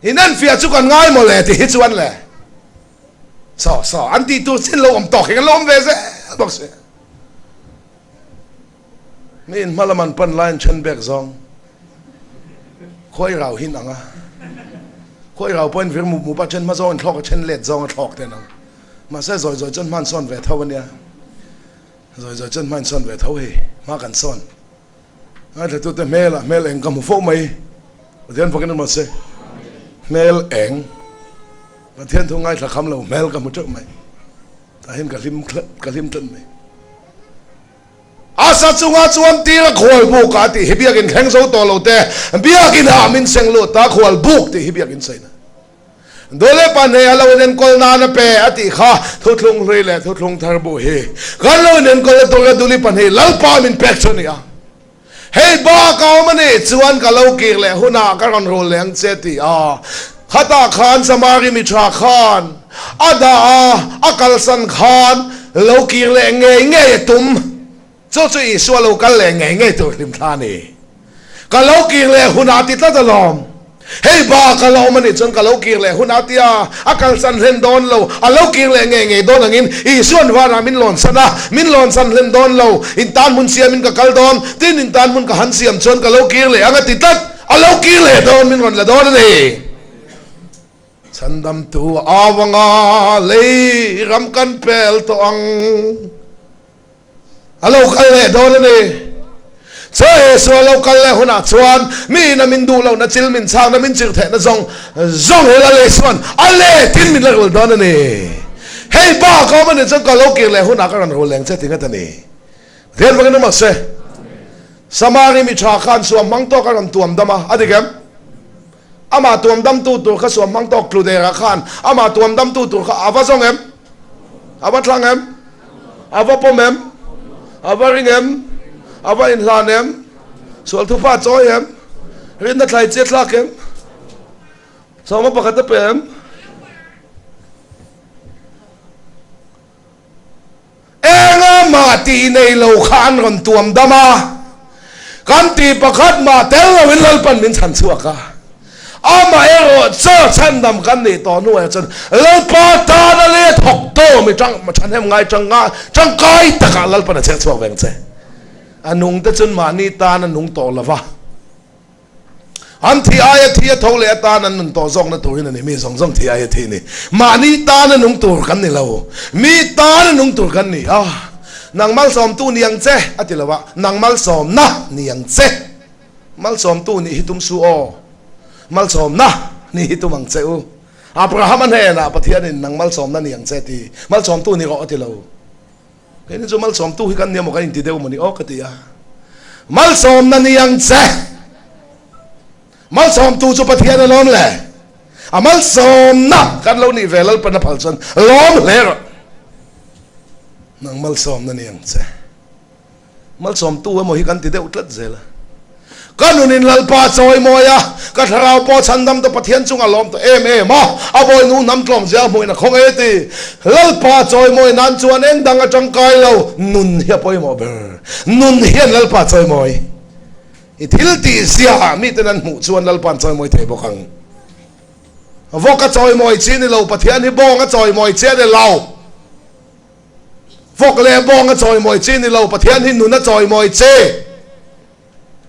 Inenfiah chu kan ngai maw le ti hi chuan le saw saw an tih tur chin lo awm tawk hi kan lo awm ve zel bawk si. Mi in hma lam an pan lai an then bek zawng khawi rau hin ang a, khawi rau pawhin vir mup mup a then hma zawng in thlawk a then let zawng a thlawk ten ang. Mahse zawi zawi chuan hma an sawn ve tho a nia, zawi zawi chuan hma an sawn ve tho hei, hma kan sawn. Ngaithlatute hmelah hmel eng ka hmu fo mai. Pathian fakin awm se. Hmel eng. Pathian thu ngaithla kham lo hmel ka hmu teuh mai. Tah hian ka hlim ka hlim tlat mai. Asa chunga chuan tir a khual buk a tih hi biakin thleng zo tawh lo te biakin ah min seng lut ta khual buk tih hi biakin sawi na. Dole pahnih a lo inenkawl nan a pe a tih kha thuthlung hlui leh thuthlung thar bu hi kan lo inenkawl na tura duli pahnih Lalpa min pek chu a ni a. Hei bak a awm a nih chuan ka lo kir leh hunah ka rawn rul leh ang che ti a. Khatah khan Samari mi tha khan a dah a, a kalsan khan lo kir leh ngei ngei a tum. Chu chu Isua lo kal leh ngei ngei tur hlim thla a ni. Ka lo kir leh hunah ti tlat alawm. Hei ba ka la awm a nih chuan ka lo kir leh hunah tia a kalsan hlen dawn lo, a lo kir leh ngei ngei dawn angin Isua'n vanah min lawnsan a, min lawnsan hlen dawn lo. In tan hmun siamin ka kal dawn, tin in tan hmun ka han siam chuan ka lo kir leh ang a ti tlat. A lo kir leh dawn, min rawn la dawn a ni. Chhandamtu avanga lei ram kan pel tawh ang. A lo kal leh dawn a ni. Chaw Jesuh a lo kal leh hunah chuan mi ina min duh lohna chil min chhakna min chirh theihna zawng zawng hi Lal Isua'n a letin min la rul dawn a ni. Hei bak a awm a nih chuan ka lo kir leh hunah ka rawn rul leng che ti ngat a ni. Pathian vangin awm ang se. Samari mi tha khan suam hmang tawk a rawn tuam dam a, a dik em? Amah tuam damtu tur kha suam hmang tawk tlu derah khan amah tuam damtu tur kha a va zawng em? A va thlang em? A va pawm em? A va ring em? A va inhlan em? Sual thupa chawi em? Rinna thlai chiat thlak em? Sawma pakhat a pe em? Enga mah tih nei lo kha an rawn tuam dam a, kan tih pakhat mah tel loin Lalpan min chhan chhuak a. Amaherawh chu chhandam kan nih tawh hnuah chuan Lalpa tana leh thawktu mi tang thahnem ngai tangkai takah Lalpan a chhek chhuak veng che. A nung te chuan mahni tan a nung tawh lo va, an thi aia thi a tho leh atan an nun tawh zawkna turin a ni. Mi zawng zawng thi aia thi ni. Mahni tan a nung tur kan ni lo, mi tan a nung tur kan ni a. Nang malsawmtu ni ang che a ti lo va, nang malsawmna ni ang che. Malsawmtu nih hi tum su aw, malsawmna nih hi tum ang che u. Abrahama hnenah Pathianin nang malsawmna ni ang che ti, malsawmtu ni rawh a ti lo. Keini chu malsawmtu hi kan nia maw kan inti deuh maw ni aw ka ti a. Malsawmna ni ang che. Malsawmtu chu Pathian a lawm le. A malsawmna kan lo nih ve Lalpan a phal chuan lawm hle rawh. Nang malsawmna ni ang che. Malsawmtu emaw hi kan ti deuh tlat zel a. Ka nunin Lalpa a chawimawi a, ka thlarau pawh chhandam ta Pathian chunga lawm ta em em a, a bawinu hnam tlawm zia hmuhin a khawng e ti. Lalpa a chawimawi nan chuan eng dang a tangkai lo, nun hi a pawimawh ber. Nun hian Lalpa a chawimawi. I thil tih zia miten an hmuh chuan Lalpa an chawimawi thei bawk ang. Vawk a chawimawi chi ni lo, Pathian hi bawng a chawimawi chi a ni lo. Vawk leh bawng a chawimawi chi ni lo, Pathian hi nun a chawimawi chi.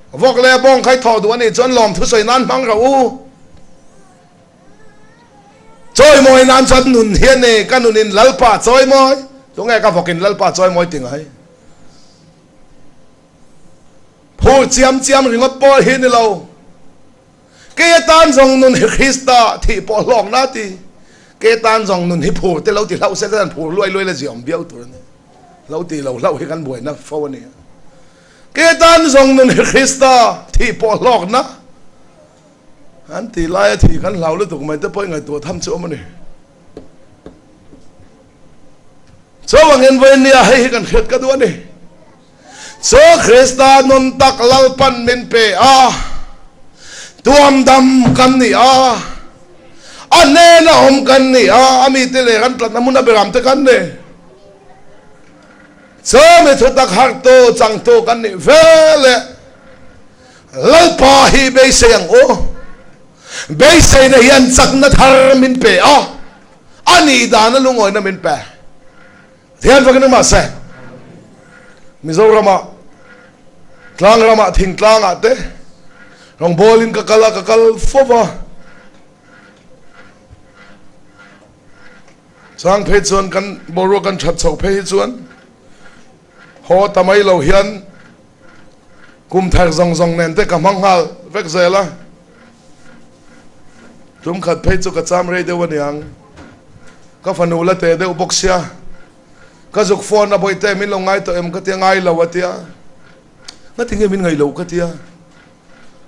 Vawk leh bawng kha i thawh duh a nih chuan lawm thusawi nan hmang rawh u. Chawimawi nan chuan nun hi a ni, ka nunin Lalpa a chawimawi. Tunge ka vawkin Lalpa a chawimawi ti ngai? Phur chiam chiam ringawt pawh hi ni lo. Kei atan zawng nun hi Krista thih pawh hlawkna a ti. Kei atan zawng nun hi phur te lo ti hlauh se chuan phur luai luai la ziawm viau tur a ni. Lo ti lo hlauh hi kan buaina fo a ni. Kei atan zawng nun hi Krista thih pawh hlawkna an ti laia thih kan hlau lutuk mai te pawh i ngaihtuah tham chu awm a ni. Chuvangin vawinia hei hi kan hriat ka duh a ni. Chu Krista nun tak Lalpan min pe a, tuamdam kan ni a, a hnena awm kan ni a, a mite leh kan tlatna hmun a beram te kan ni. Chu mi thutak harhtu, changtu kan nih veleh Lalpa hi beisei ang u. Beiseina hian chakna thar min pe a, a nih dana lungawina min pe. Thian vakin engmah se Mizorama tlang ramah thingtlang ah te rawngbawlin ka kal a ka kal fo va chang phei chuan kan boruak kan that chhoh phei hi chuan haw ta mai lo hian kum thar zawng zawng nen te ka hmang nghal vek zel a tum khat phei chu ka cham rei deuh aniang. Ka fanu la teh deuh bawk sia, ka zuk phone a bawihte min lo ngai tawh em ka tia ngai lo a tia, ngati nge min ngaih loh ka tia,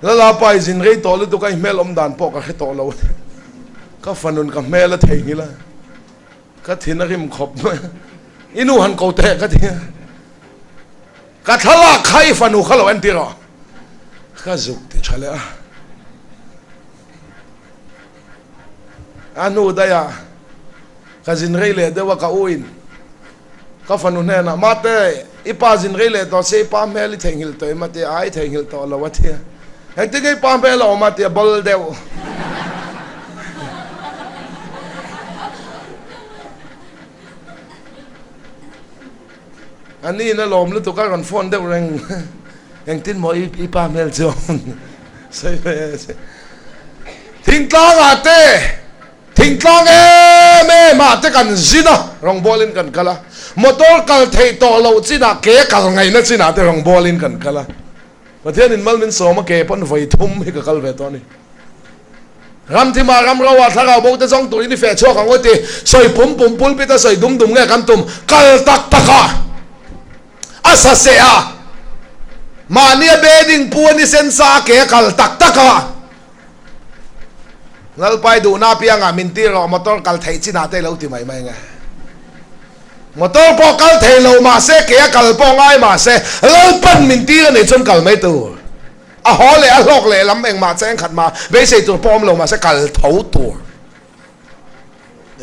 Lala pa i zin rei tawh lutuk a i hmel awm dan pawh ka hre tawh lo a tia, ka fanun ka hmel a theihnghilh a, ka thin a rim khawp mai a, i nu han ko teh ka tia, ka thlalak kha i fanu kha lo entir rawh, ka zuk ti tha leh a. A hnu daihah ka zin rei leh deuh a, ka u in ka fanu hnenah, Mate, i pa zin rei leh tawh se i pa hmel i theihnghilh tawh em? a ti a, I theihnghilh tawh lo a ti a, Engtin nge i pa hmel a awm a? ti a, Bawl deuh. A niin a lawm lutuk a rawn phone deuh reng, Engtin maw i pa hmel chu a awm? Sawi ve se. Thingtlang ah te, thingtlang em em ah te kan zin a, rawngbawlin kan kal a. Motor kal theih tawh loh chinah ke kal ngaihna chinah te rawngbawlin kan kal a. Pathianin mal min sawm a, ke pawn vawi thum hi ka kal ve tawh a ni. Ram thimah ram ro ah thlarau bo te zawng turin i feh chhuak ang u ti. Sawi pum pum pulpit a sawi dum dum nge kan tum kal tak tak a. A sa seh a, mahnia bedding pu a ni sen sa a ke a kal tak tak a. Lalpai duhna apiangah min tir rawh motor kal theih chinah te lo ti mai mai nge. Motor pawh kal thei lo mahse ke a kal pawh ngai mahse Lalpan min tir a nih chuan kal mai tur. A haw leh a hlawk leh lam engmah cheng khat mah beisei tur pawh awm lo mahse kal tho tur.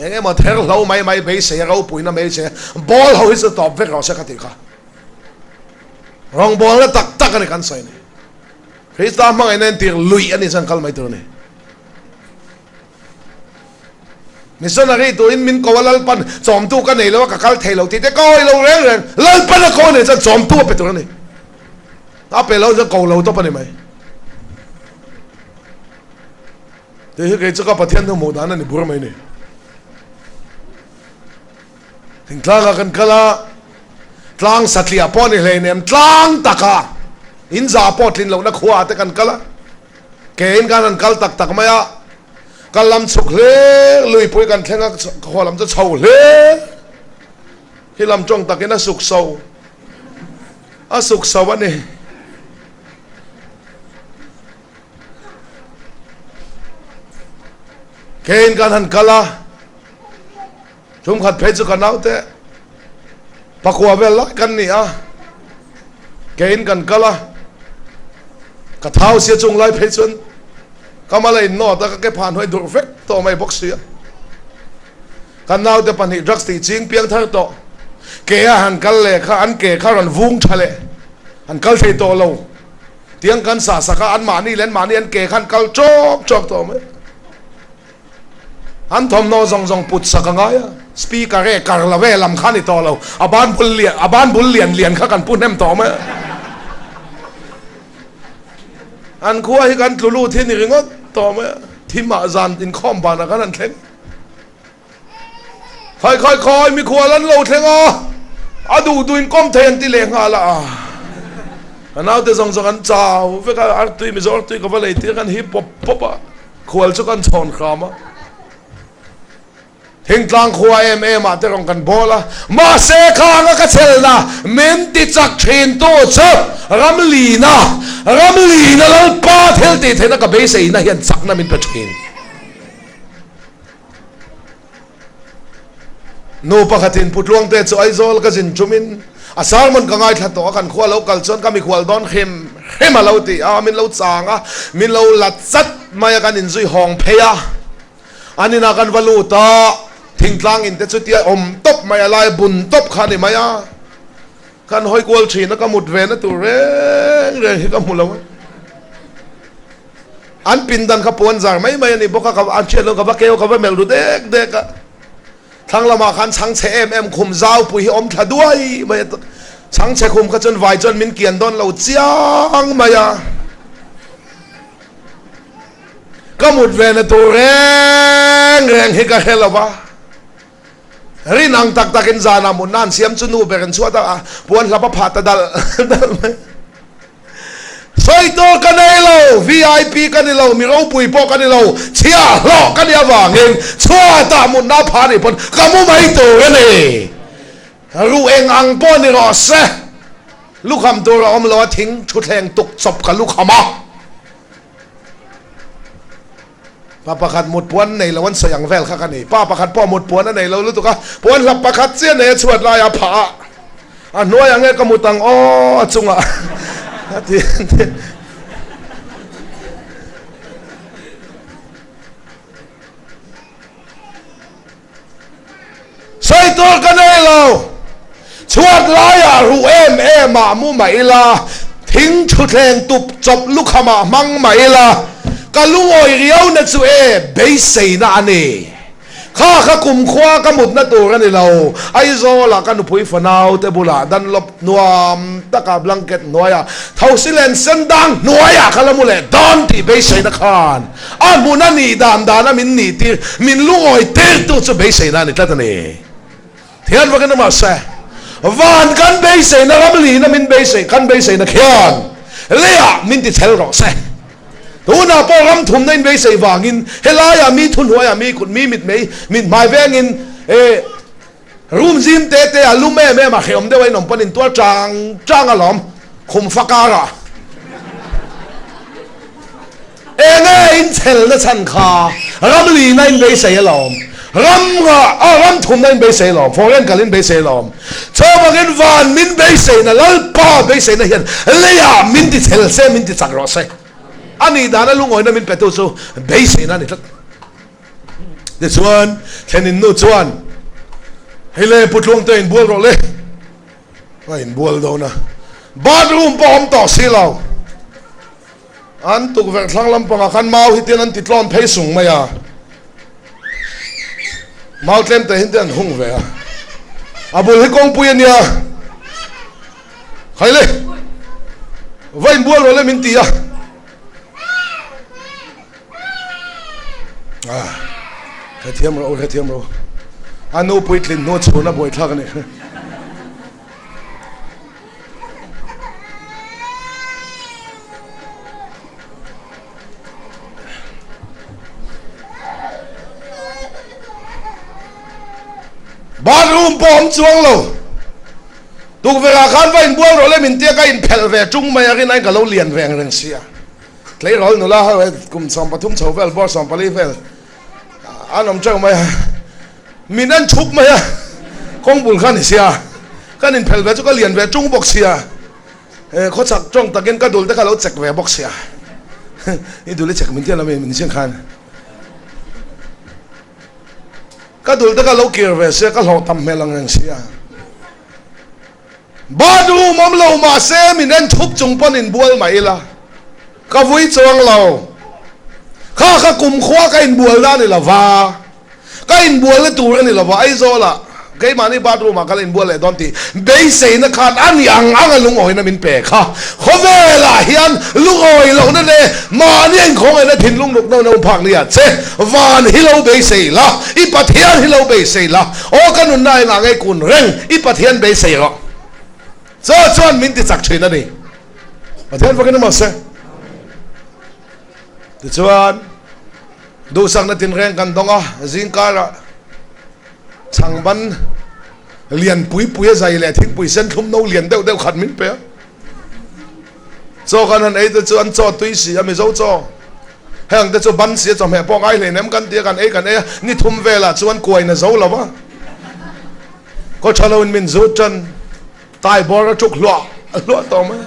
Eng emaw ther hlo mai mai beisei a ropuina beisei a ball ho hi chu tawp vek rawh se ka tih kha. Rawngbawlna tak tak a ni kan sawi ni. Krista hmangaihna entir luih a ni chuan kal mai tur a ni. Missionary turin min ko a Lalpan chawmtu ka nei lo a ka kal thei lo tih te ka awih lo reng reng. Lalpan a ko nei chuan chawmtu a pe tur a ni. A pe lo chuan ko lo tawp a ni mai. Tih hi kei chu ka Pathian thu hmuh dan a ni bur mai ni. Thingtlangah kan kal a, tlang satliah pawh a ni hleinem, tlang taka in za pawh tlin lohna khuaah te kan kal a, kein khan han kal tak tak mai a, kal lam chhuk hle, luipui kan thleng a, khua lam chu chho hle, khi lam tawng takin a suk so, a suk so a ni. Kein khan han kal a. Chhungkhat phei chu ka naute pakua vel lai kan ni a, keiin kan kal a, ka thau sia chung lai phei chuan ka mal a innawt a, ka ke phah hnuai durh vek tawh mai bawk si a. Ka naute pahnih drugs tih ching piang thar tawh, ke a han kal leh kha an ke kha rawn vung tha leh, an kal thei tawh lo. Tiang kan sah sak a, anmahni leh anmahni an ke kha an kal chawk chawk tawh mai. An thawmhnaw zawng zawng put sak a ngai a, speaker e kar lo e lam kha a ni tawh lo, a ban bul lian a ban bul lian lian kha kan pu hnem tawh mai a. An khua hi kan tlu lut hi ni ringawt tawh mai a, thimah zan inkhawm banah khan an thleng. Khai khai khai mikhual an lo thleng a, a duh duh inkawm thei an ti leh nghal a. Ka naute zawng zawng an chau vek a, artui Mizo artui ka va lei tir khan hip pawp pawp a. Khual chu kan chhawn hram a, thingtlang khua em em ah te rawn kan bawl a, mahse khanga ka chelna min ti chak thin tu chu Ramlina, Ramlina Lalpa thil tih theihna ka beiseina hian chakna min pe thin. Nu pakhatin Putluangte chu Aizawl ka zin ṭumin a sermon ka ngaithla tawh a, kan khua lo kal chuan ka mikhual dawn hrim hrim a lo ti a, min lo chang a, min lo la chat mai a, kan inzui hawng phei a, an inah kan va lut a, thingtlang in te chu tia awm tawp mai a, lai bun tawp kha a ni mai a, kan hawi kual ṭhin a, ka mut ve na tur reng reng hi ka hmu lo a. An pindan kha puan zar mai mai a ni bawk a, ka an hriat lo ka va keu ka va melh ru dek dek a. Thlang lamah khan chhangchhe em em khum zaupui hi awm thla duai mai a, chhangchhe khum kha chuan vai chuan min kian dawn lo chiang mai a. Ka mut ve na tur reng reng hi ka hre lo va. Rin ang tak takin zanah mutna an siam chu nu ber in chhuat a, puan hlap a phah ta dal dal mai. Sawi tur ka nei lo, VIP ka ni lo, mi ropui pawh ka ni lo, chhia hlawh ka nih avangin chhuatah mutna a phah nih pawn ka mu mai tur a ni. Ruh eng ang pawh ni rawh se, lukham tur a awm lo a, thing thutthleng tuk chawp ka lukham a. Pa pakhat mut puan nei lo an sawi ang vel kha ka ni. Pa pakhat pawh mut puan a nei lo lutuk a, puan hlap pakhat chiah nei a chhuat lai a phah a, a hnuai ang e ka mut ang aw a chungah a ti Sawi tur ka nei lo. Chhuat laiah ruh em em ah mu mah ila, thing thutthleng tup chawp lukham ah hmang mah ila, ka lungawi riau na chu e beiseina a ni. Kha kha kumkhua ka mutna tur a ni lo. Aizawlah ka nupui fanau te bulah Dunlop nuam taka blanket hnuaiah Thosilen sendang hnuaiah ka la mu leh dawn tih beiseina khan A hmun a nih dan dana min nih tir, min lungawi tirtu chu beiseina a ni tlat a ni. Thian vakin amah se, van kan beiseina ram lina min beisei, kan beiseina khian leiah min ti chhel rawh se. Tunah pawh ram thumna in beisei vangin helaiah mi thuhnuaiah mi kut mi mitmei mithmai vengin eh room zim te te a lum em em a hrehawm deuh a inawm pawn intuar chang chang alawm khum fa karah. Enge in chhelna chhan kha ram lina in beisei alawm, ram nga a ram thumna in beisei alawm, foreign kal in beisei alawm, chuvangin van min beiseina Lalpa beiseina hian leiah min ti chhel se min ti chak rawh se. A nih dana lungawina min petu chu beiseina a ni tlat. Tichuan thlenin nu chuan hei le Pu Tluangte inbual rawh le. A inbual dawn a, bathroom pawh awm tawh si lo. An tukverh thlang lampangah khan mau hi tian an ti tlawn phei sung mai a. Mau tlem te hin te an hung ve a. A bul hi kawngpui a nia. Khai le. Va inbual rawh le min ti a. Ah, hrethiam rawh u, hrethiam rawh u. A nu puitlin hnu chhun a buaithlak a nih kha. Bathroom pawh awm chuang lo. Tukverhah khan va inbual rawh le min tia ka inphelh ve tung mai a rinaiin ka lo lian reng reng sia. Tleirawl nula ho he kum 13 chho vel bawr 14 vel an awm teuh mai a, min en thup mai a, kawng bul kha a ni sia, kan inphelh ve chu ka lian ve tung bawk sia, he khawchhak tawng takin ka dul te kha lo chek ve bawk sia, i dul i chek min tia lo mi min zing khan ka dul te kha lo kir ve sia ka hlawh tam hmel ang reng sia. Bathroom awm lo mahse min en thup chung pawn inbual mah ila ka vui chuang lo. Kha kha kumkhua ka inbual na a ni lo va, ka inbualna tur a ni lo va, Aizawlah keimahni bathroom ah ka la inbual leh dawn tih beiseina khan a ni ang ang a lungawina min pe kha. Khawvelah hian lungawi lohna leh mahni a inkhawngaihtna thinlung ruk nawn a awm phak nia che. Van hi lo beisei la, i Pathian hi lo beisei la. Aw ka nunna engah ngei kun reng i Pathian beisei rawh. Chaw chuan min ti chak thin a ni. Pathian fakin a mahse. Tichuan duhsakna tinreng kan dawng a, zingkarah chhangban lian pui pui a zai leh thingpui sen thlum no lian deuh deuh khat min pe a. Chaw kan han ei te chu an chaw tui si a, Mizo chaw. Heng te chu ban si a chawhmeh pawh ngai hleinem kan ti a, kan ei kan ei a, ni thum velah chuan kuain a zo lo va. Khaw tha loin min zut tan tai bawr a tuk hluah hluah tawh mai a.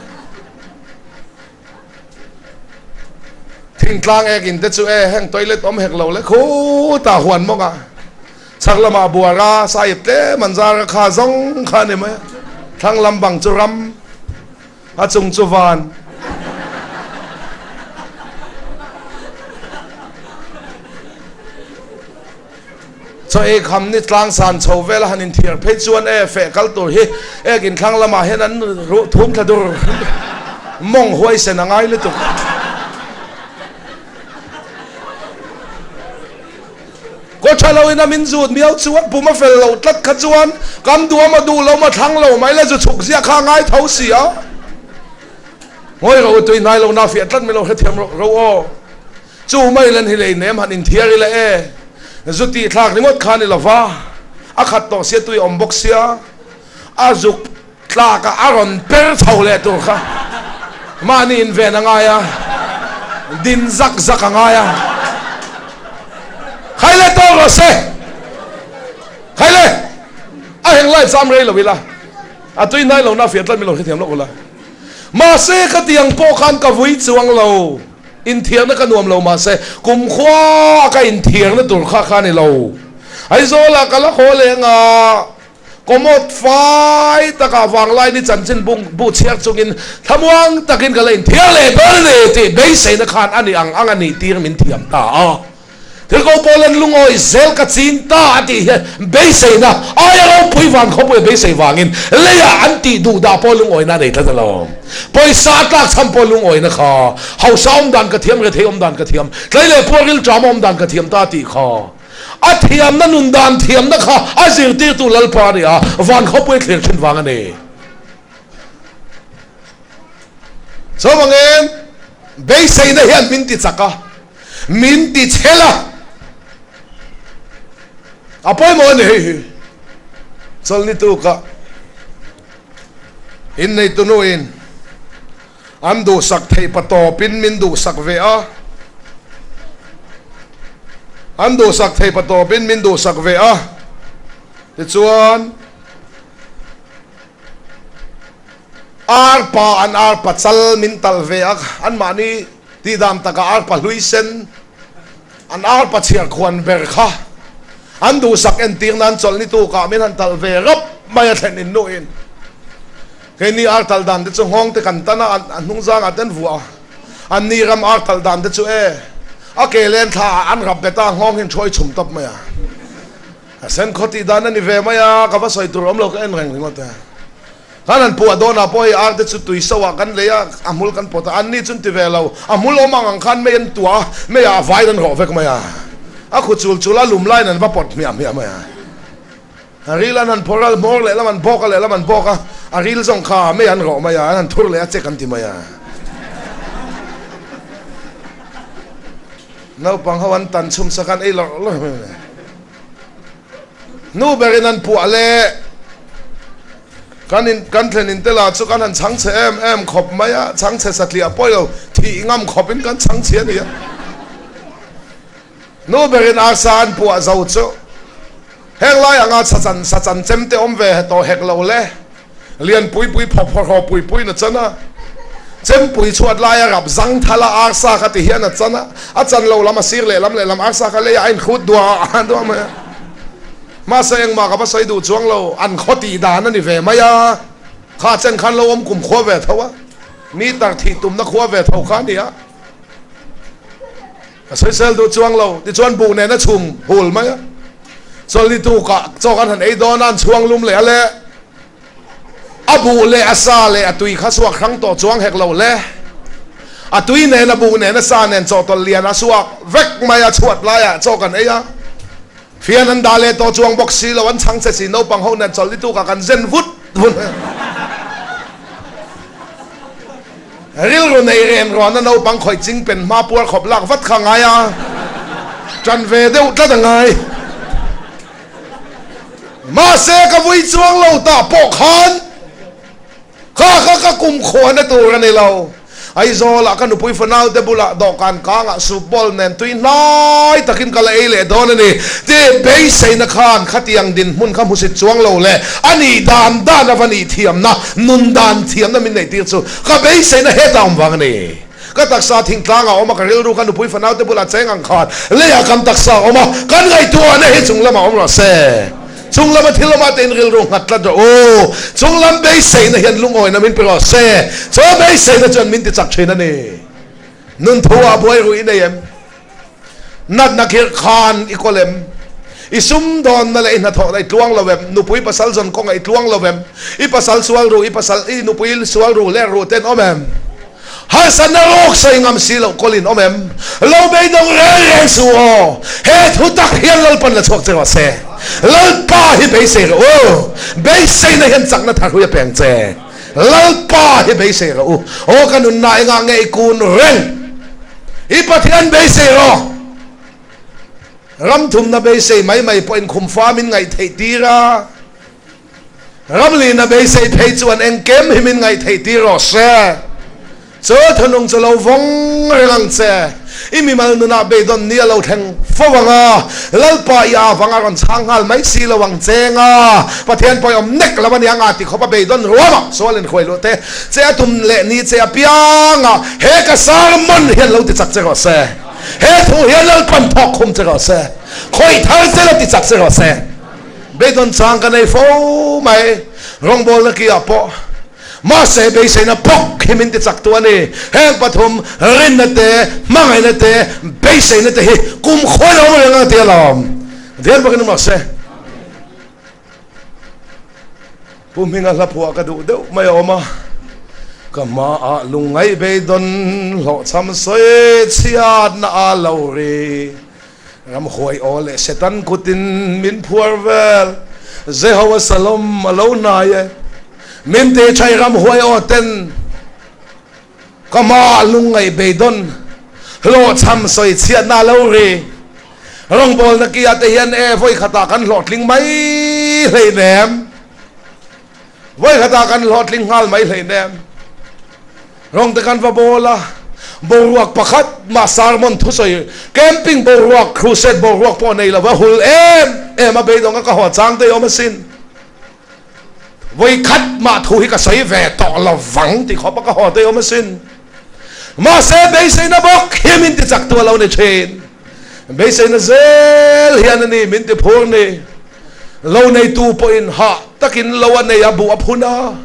Thingtlang ek in te chu e heng toilet awm hek lo le khutah huan mawng a chhak lamah buar a sahip tlem an zar a kha zawng kha a ni mai a, thlang lam bang chu ram. A chung chu van. Chaw ei kham ni tlang san chho vel a han inthiar phei chuan e feh kal tur hi ek inthlang lamah hian an ruh thum thla dur mawng huaisen a ngai lutuk. Kaw tha lo in a min zut miau chuan pum a fel loh tlat kha chuan kam duam a duh lo ma thlang lo mai la zu chhuk ziah kha a ngai tho si a. Ngawi rawh u tui hnai lo na fiah tlat mai lo hrethiam rawh ro aw. Chu mai lan hi lei nem han inthiar ila e. Zu tih thlak ringawt kha ni lova a khat tawh sia tui awm bawk sia a zuk tlak a a rawn per chho leh tur kha mahni in ven a ngai a, din zak zak a ngai a, Khai le tawk rawh se, khai le a heng lai cham rei lo ila, a tui hnai lo na fiah tlat min lo hrethiam lawk ula, mahse khatiang pawh khan ka vui chuang lo, inthiarna ka nuam lo mahse kumkhua ka inthiarna tur kha kha ni lo, Aizawlah ka la haw leh anga. Commode fai takah vanglai ni chanchin bung bu chhiar chungin thlamuang takin ka la inthiar leh dawn a ni tih beiseina khan a ni ang ang a nih tir min thiam ta a. Thil ko pawl an lungawi zel ka ching ta a tih hian beiseina aia ropui van khawpui a beisei vangin leiah an tih duh dah pawh lungawina a nei tlat alawm. Pawisa a tlak chhan pawh lungawina kha hausa awm dan ka thiam, rethei awm dan ka thiam, tlei leh puar rilṭam awm dan ka thiam ta a tih kha. A thiamna nun dan thiamna kha a zirtirtu Lalpa a ni a, van khawpui thlir thin vang a ni. Chuvangin beiseina hian min ti chak a, min ti chhel a, a pawimawh a ni hei hi. Chawlhni tukah inneitu nuin An duhsak theih pa tawpin min duhsak ve a. An duhsak theih pa tawpin min duhsak ve a. Tichuan, arpa an arpa chal min talh ve a, anmahni tihdan takah arpa hlui sen, an arpa chhiar khuan ber kha an duhsak entir nan chawlhni tukah min han talh ve rap mai a thlen innuhin. Keini ar talh dan te chu nghawng te kan tan a, a hnung zangah te an vuah a, anni ram ar talh dan te chu e, a ke len thla ah an rap bet a, nghawng hi an thuai chhum tawp mai a. A sen khaw tih dan a ni ve mai a, ka va sawi tur awm lo ka en reng ringawt a. Khan han puah dawnah pawh hei ar te chu tui so ah kan lei a, a hmul kan pawt a, an ni chun ti ve lo, a hmul awm ang ang khan mei an tuah a, mei ah a vaiin an rawh vek mai a, a khu chul chul a lum laiin an va pawt hmiah hmiah mai a. A ril an han phawrh a, hmawr lehlam an bawk a, lehlam an bawk a, a ril zawng kha mei an rawh mai a, an han thur leh a chek an ti mai a. Naupang ho an tan chhum sak a, an ei lawrh lawrh mai a. Nu berin an puah leh kan in kan thlen in te lah chu kan han chhang chhe em em khawp mai a, chhang chhe satliah pawh lo thih ngam khawp in kan chhang chhe a ni a. Nu berin arsa an puah zo chu heng lai anga sachan sachan chem te awm ve tawh hek lo le. Lian pui pui phawk phawk haw pui pui in a chan a, chempui chhuat laia rap zang thal a arsa kha ti hian a chan a, a chan lo lam a sir lehlam lehlam arsa kha leiah a inhrut duah duah mai a. Mahse engmah ka va sawi duh chuang lo, an khaw tih dan a ni ve mai a, kha chen khan lo awm kum khua ve tho a, meter thih tumna khua ve tho kha a ni a. Ka sawisel duh chuang lo, tichuan buh nen a chhum hul mai a. Chawlhni tukah chaw kan han ei dawn a, an chhuang lum leh a le. A buh leh a sa leh a tui kha suak hrang tawh chuang hek lo le. A tui nen a buh nen a sa nen chawhtawlh lian a suak vek mai a, chhuat laiah chaw kan ei a. Fian an dah leh tawh chuang bawk si lo, an chhang che si naupang ho nen chawlhni tukah kan zen vut vut mai a. Rilru nei ren rawn a naupang khawih ching pen hma puar khawp lak vat kha ngai a, ṭan ve deuh tlat a ngai. Mahse ka vui chuang lo tah pawh khan kha kha ka kum khuana tur a ni lo. Aizawlah ka nupui fanaute bulah dawhkan kangah soup bowl nen tui hnai takin ka la ei leh dawn a ni tih beiseina khan khatiang dinhmun kha hmusit chuang lo leh a nih dan dan a va nih thiamna, nun dan thiamna min neihtir chu ka beiseina hetah awm vang a ni. Ka taksa thingtlangah awm a, ka rilru ka nupui fanaute bulah cheng ang khan leiah kan taksa a awm a, kan ngaihtuahna hi chung lamah awm rawh se. Chung lama thil awmah te in rilru nghat tlat rawh u. Chung lam beiseina hian lungawina min pe rawh se. Chu beiseina chuan min ti chak thin a ni. Nun thu ah buai ruih i nei em? Natna khirh khan i kawl em? I sumdawnna leh i hnathawhna i tluang lo em? Nupui pasal zawn kawngah i tluang lo em? I pasal sual ruh, i pasal, i nupui sual ruh leh ruh ten awm em? Harsatna rawk sawi ngam si loh kawlin awm em? Lo beidawng reng reng suh aw. He thu tak hian Lalpan la chhuak che rawh se. Lalpa hi beisei rawh u. Beiseina hian chakna thar hui a peng che. Lalpa hi beisei rawh u. Aw ka nunna engah nge i kun reng? I Pathian beisei rawh. Ram thumna beisei mai mai pawhin khumfa min ngaih theih tir a. Ramlina beisei phei chuan engkem hi min ngaih theih tir rawh se. Chu thunung chu lo vawng reng ang che. I mimal nunah beidawn ni a lo thleng fo ang a, Lalpa i avang a rawn chhang nghal mai si lo ang che nga. Pathian pawh i awm nek lo a nia nga ti khawp a beidawn ruamah sual inhruai luh te che a tum leh ni che apiang a, he ka sermon hian lo ti chak che rawh se. He thu hian Lalpan thawk khum che rawh se. Khawih thar che lo ti chak che rawh se. Beidawn chang ka nei fo mai, rawngbawlna ki ah pawh mahse beiseina bawk hi min ti chak tu a ni. Heng pathum rinna te, hmangaihna te, beiseina te hi kum khawi lo reng a ti alawm. Dian bawkin awm se. Pu Hminga hla phuah ka duh deuh mai a awm a, ka hmaah lungngaih beidawn hlawhchham sawi chhiatna a lo ri. Ramhuai aw leh Satan kutin min phuar vel, Jehovah Salom a lo hnai e. Min ti thaih ramhuai aw ten ka hmaah lungngaih beidawn, hlawhchham sawi chhiatna a lo ri. Rawngbawlna kia te hian e vawi khatah kan hlawhtling mai hleinem. Vawi khatah kan hlawhtling nghal mai hleinem. Rawng te kan va bawl a, boruak pakhat mah sermon thusawi camping boruak, crusade boruak pawh nei lova hul em em a beidawng a ka haw chang te awm asin. Vawi khat mah thu hi ka sawi ve tawh lovang ti khawp a ka haw te awm asin. Mahse beiseina bawk hi min ti chak tu a lo ni thin. Beiseina zel hian a ni min ti phur ni. Lo neitu pawhin hah takin lo a nei a buh a phun a,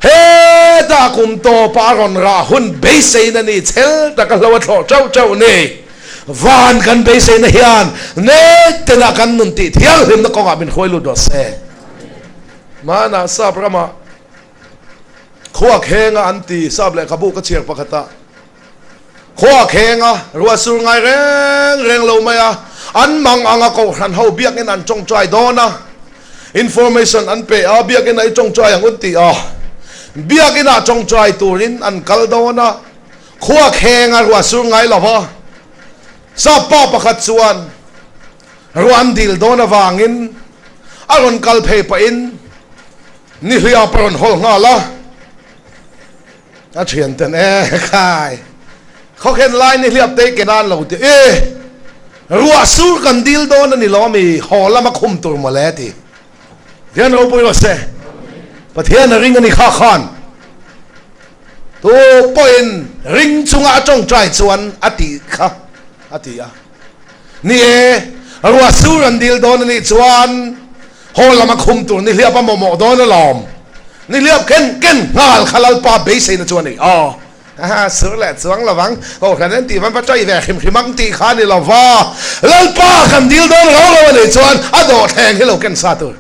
hetah kum tawpah a rawn rah hun beiseina ni chhel taka hlo a thlawh teuh teuh ni. Van kan beiseina hian nêtena kan nun tih thianghlimna kawngah min hruai lut rawh se. Hmanah sap ramah khuak henga an ti, sap lehkhabu ka chhiar pakhatah khuak henga ruah sur ngai reng reng lo mai a, an mang anga kohhran ho biakin an tawngtai dawn a, information an pe a, biakin ah i tawngtai ang u tih a, biakin ah tawngtai turin an kal dawn a, khuak henga ruah sur ngai lo va, sap pa pakhat chuan ruah an dil dawn avangin a rawn kal phei pahin nihliap a rawn hawl nghal a, a thian ten e khai khawkhen lai nihliap te ke nan lo ti e ruah sur kan dil dawn a ni lo ami haw lama khum tur mawle ti Pathian ropui rawh se Pathian a ring a ni kha khan tu pawhin ring chunga a tawngtai chuan a tih kha a ti a. Ni e, ruah sur an dil dawn a nih chuan haw lama khum tur nihliap a mawmawh dawn alawm. Nihliap ken ken nghal kha Lalpa beiseina chu a ni. Aw, haha, sur leh chuang lo vang, Kohhran en tih van va ṭai ve hrim hrim ang tih kha a ni lo va. Lalpa kan dil dawn lo lo a nih chuan a dawhthleng hi lo ken sa tur.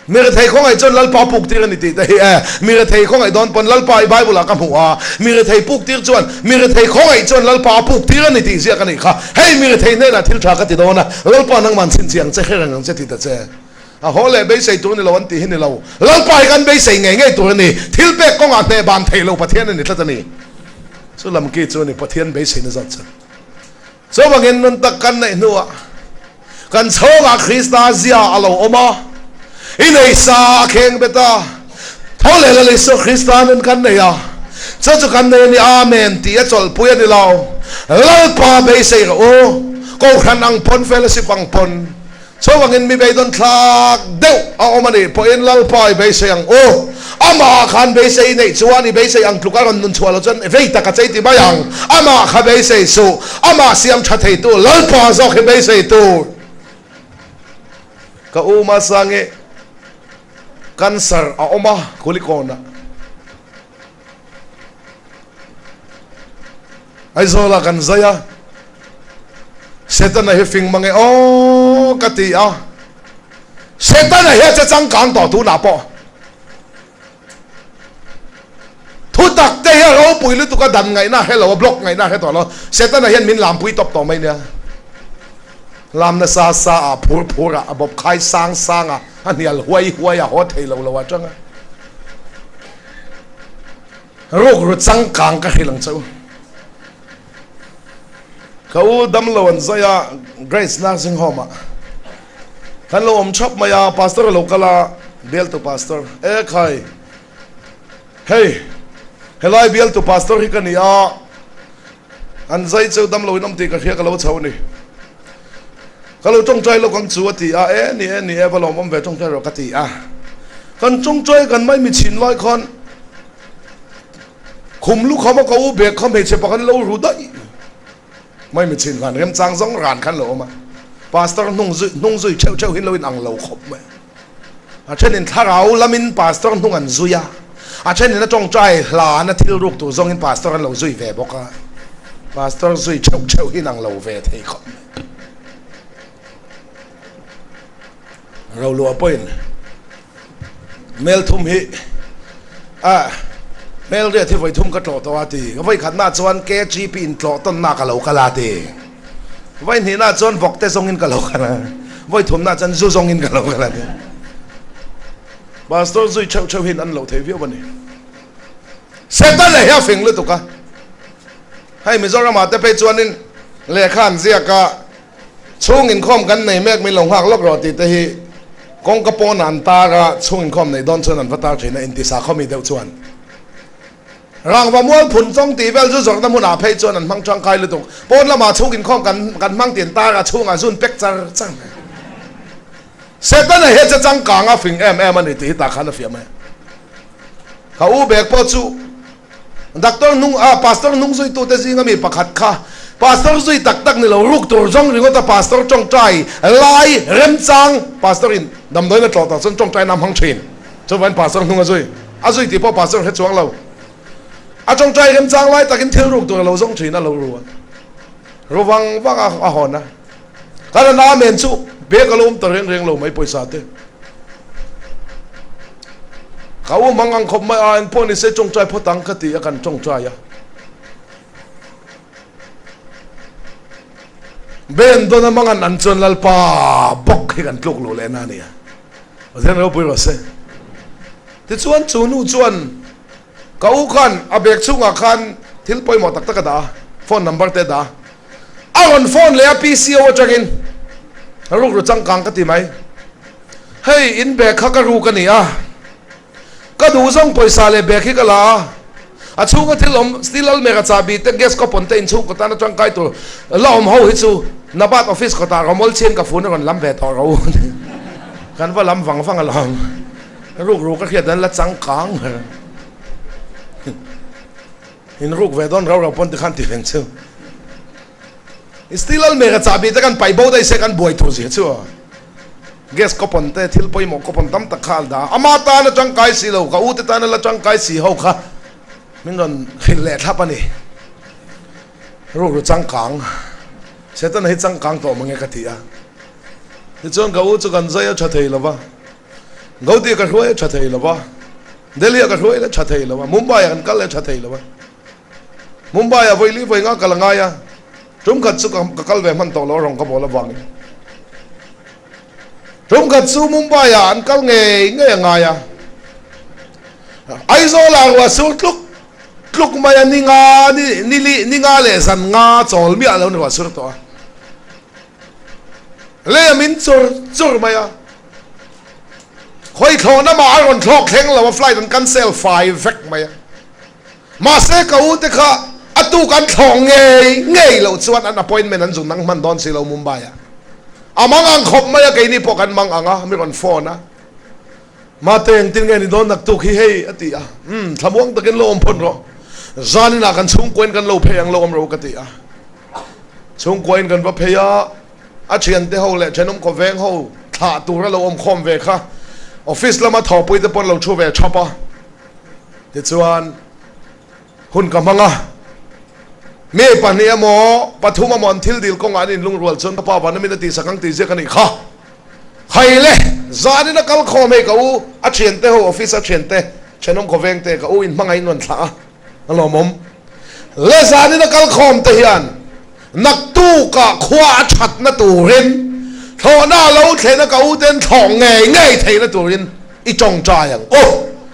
Mi rethei khawngaih chuan Lalpa puk tir a ni tih te hi e. Mi rethei khawngaih dawn pawn Lalpa i Bible ah ka hmuh a, mi rethei puk tir chuan mi rethei khawngaih chuan Lalpa a puk tir a ni tih ziak a nih kha. Hei mi rethei hnenah thil tha ka ti dawn a, Lalpa nangman chhinchhiah ang che, hre reng ang che ti ta che. A haw leh beisei tur ni lo an tih hi ni lo. Lalpa hi kan beisei ngei ngei tur a ni. Thil pek kawngah hneh ban thei lo Pathian a ni tlat a ni. Chu lam ki chu a ni Pathian beiseina zat chu. Chuvangin nun tak kan neih hnuah kan chhawngah Krista zia a lo awm a, i nei sa a kheng bet a, tho leh Lal Isua Krista nun kan nei a, chu chu kan nei a ni, Amen tih a chawlhpui a ni lo. Lalpa beisei rawh u, Kohhran ang pawn, fellowship ang pawn, Chuvangin mi beidawn thlak deuh a awm a nih pawhin Lalpa i beisei ang u. Amah khan beisei i neih chuan i beisei ang tluk a rawn nun chhuah loh chuan vei tak a chei ti mai ang. Amah kha beisei suh. Amah siam tha theitu Lalpa zawk hi beisei tur. Ka u Masangi cancer a awm a Kulikawnah. Aizawlah kan zai a, Setana hi fing mang e aw ka ti a, Setana hi a che changkang tawh tunah pawh thutak te hi a ropui lutuk a dan ngaihna a hre lo a, block ngaihna a hre tawh lo, Setana hian min lampui tawp tawh mai nia, lam nasa sa a, phur phur a, a bawp khai sang sang a, a hnial huai huai a, haw thei lo lo atang a. Rukru changkang ka hrilh ang che u. Ka u damlo an zai a, Grace Nursing Home ah kan lo awm thap mai a, Pastor a lo kal a, bialtu Pastor, E khai, hei helai bialtu Pastor hi ka ni a, an zai cheu damlo in awm tih ka hria ka lo chho a ni. Ka lo tawngtai lawk ang chu a ti a, e ni e ni e va lawmawm ve tawngtai rawh ka ti a. Kan tawngtai kan mai michhin lai khan khum lu kham a ka u bag kha hmeichhe pakhat lo ru daih mai michhin khan remchang zawng ran khan lo awm a. Pastor hnung zui hnung zui theuh theuh hin lo in ang lo khawp mai. A thenin thlarau lamin pastor hnung an zui a, a thenin a tawngtai hlan a thil ruk tur zawngin pastor an lo zui ve bawk a. Pastor zui theuh theuh hin ang lo ve thei khawp mai. Roluah pawhin mel thum hi a hmel riat hi vawi thum ka tlawh tawh a ti. Ka vawi khatna chuan KGP in tlawh tawnna ka lo kal a ti. Vawi hnihna chuan vawk te zawngin ka lo kal a, vawi thumna chuan zu zawngin ka lo kal a ti. Pastor zui theuh theuh hian an lo thei viau a ni. Setana hi a fing lutuk a, hei Mizoramah te phei chuanin lehkha an ziak a, chhung inkhawm kan nei mek min lo nghak lawk rawh tih te hi kawngka pawnah an tar a, chhung inkhawm neih dawn chuan an va tar thin a, intisa khawmi deuh chuan. Rangva mual phun chawng tih vel zu zawrhna hmunah phei chuan an hmang tangkai lutuk. Pawn lamah chhung inkhawm kan kan hmang tin tar a chhungah zun pek char char mai. Setana hi a che changkang a fing em em a ni tih hi tah khan a fiah mai. Ka u bek pawh chu Doctor hnung ah Pastor hnung zuitute zinga mi pakhat kha Pastor zui tak tak ni lo ruk tur zawng ringawt a Pastor tawngtai lai remchang Pastor in damdawiin a tlawh tawh chuan tawngtai na hmang thin. Chuvain Pastor hnung a zui. A zui tih pawh Pastor hre chuang lo. A tawngtai remchang lai takin thil ruk tur a lo zawng thin a lo ru a. Ru vang vang a a hawn a. Kan an amen chu bag a lo awm ta reng reng lo mai pawisa te. Ka u mang ang khawp mai a engpawh ni se tawngtai phawt ang ka ti a kan tawngtai a. Ben dawn a mang an an chuan Lalpa bawk hi kan tluk luh leh na a nia. Pathian ropui rawh se. Tichuan chu nu chuan Ka u khan a bag chhungah khan thil pawimawh tak tak a dah a, phone number te a dah a. A rawn phone leh a PCO atangin rukru changkang ka ti mai. Hei in bag kha ka ruk a ni a, ka duh zawng pawisa leh bag hi ka la a, a chhunga thil awm steel almera chahbi te gas coupon te inchhung kawtana tangkai tur la awm ho hi chu Nabat office kawtah Romol chhian ka phone a rawn lam ve tawh ro. Kan va lam vang vang alawm. Ruk ruk a hriat an la changkang ber. In ruk ve dawn rau rau pawn tikhan ti reng chu. Steel almera chahbi te kan paih bo daih se kan buai tur zia chu aw. Gas coupon te thil pawimawh coupon tam tak kha a la. Ama tan a tangkai si lo, ka u te tan a la tangkai si ho kha min rawn hrilh leh thlap a ni. Ruk ru changkang. Setana hi changkang tawh mange ka ti a. Tichuan ka u chu kan zai a tha thei lo va. Gauti ka hruai a tha thei lo va, Delhi ah ka hruai leh tha thei lo va, Mumbai ah kan kal leh tha thei lo va. Mumbai ah vawi li vawi nga kal a ngai a, tum khat chu ka kal ve hman tawh lo a rawng ka bawl avangin. Tum khat chu Mumbai ah an kal ngei ngei a ngai a, Aizawl ah ruah sur tluk tluk mai a, ni nga ni li ni nga leh zan nga chawl miah lo ni ruah sur tawh a. Lei a min chur chur mai a, khawithlawhna mah a rawn thlawk thleng lo a, flight an cancel fai vek mai a. Mahse ka u te kha a tuk an thlawh ngei ngei loh chuan an appointment an zun ang hman dawn si lo Mumbai ah. A mang ang khawp mai a, keini pawh kan mang ang a, mi rawn phone a. Mate engtin nge ni dawn naktuk hi hei a ti a, umm thlamuang takin lo awm phawt rawh, zaninah kan chhungkuain kan lo phei ang lo awm rawh u ka ti a. Chhungkuain kan va phei a, a thiante ho leh thenawm khawveng ho thlah tura lo awm khawm ve kha office lama thawhpui te pawn lo thu ve thap a, tichuan hun ka hmang a, mi pahnih emaw pathum emaw an thil dil kawngah an inlungrual chuan ka pa Vanamin a tihsak ang tih ziak a nih kha. Hai le, zanin a kal khawm hei ka u, a thiante ho office a thiante thenawm khawveng te ka u in hmangaih in rawn thlah a. A lawmawm. Le zanin a kal khawm te hian naktukah khua a thatna turin thlawhna a lo thlen a ka u ten thlawh ngei ngei theihna turin i tawngtai ang u.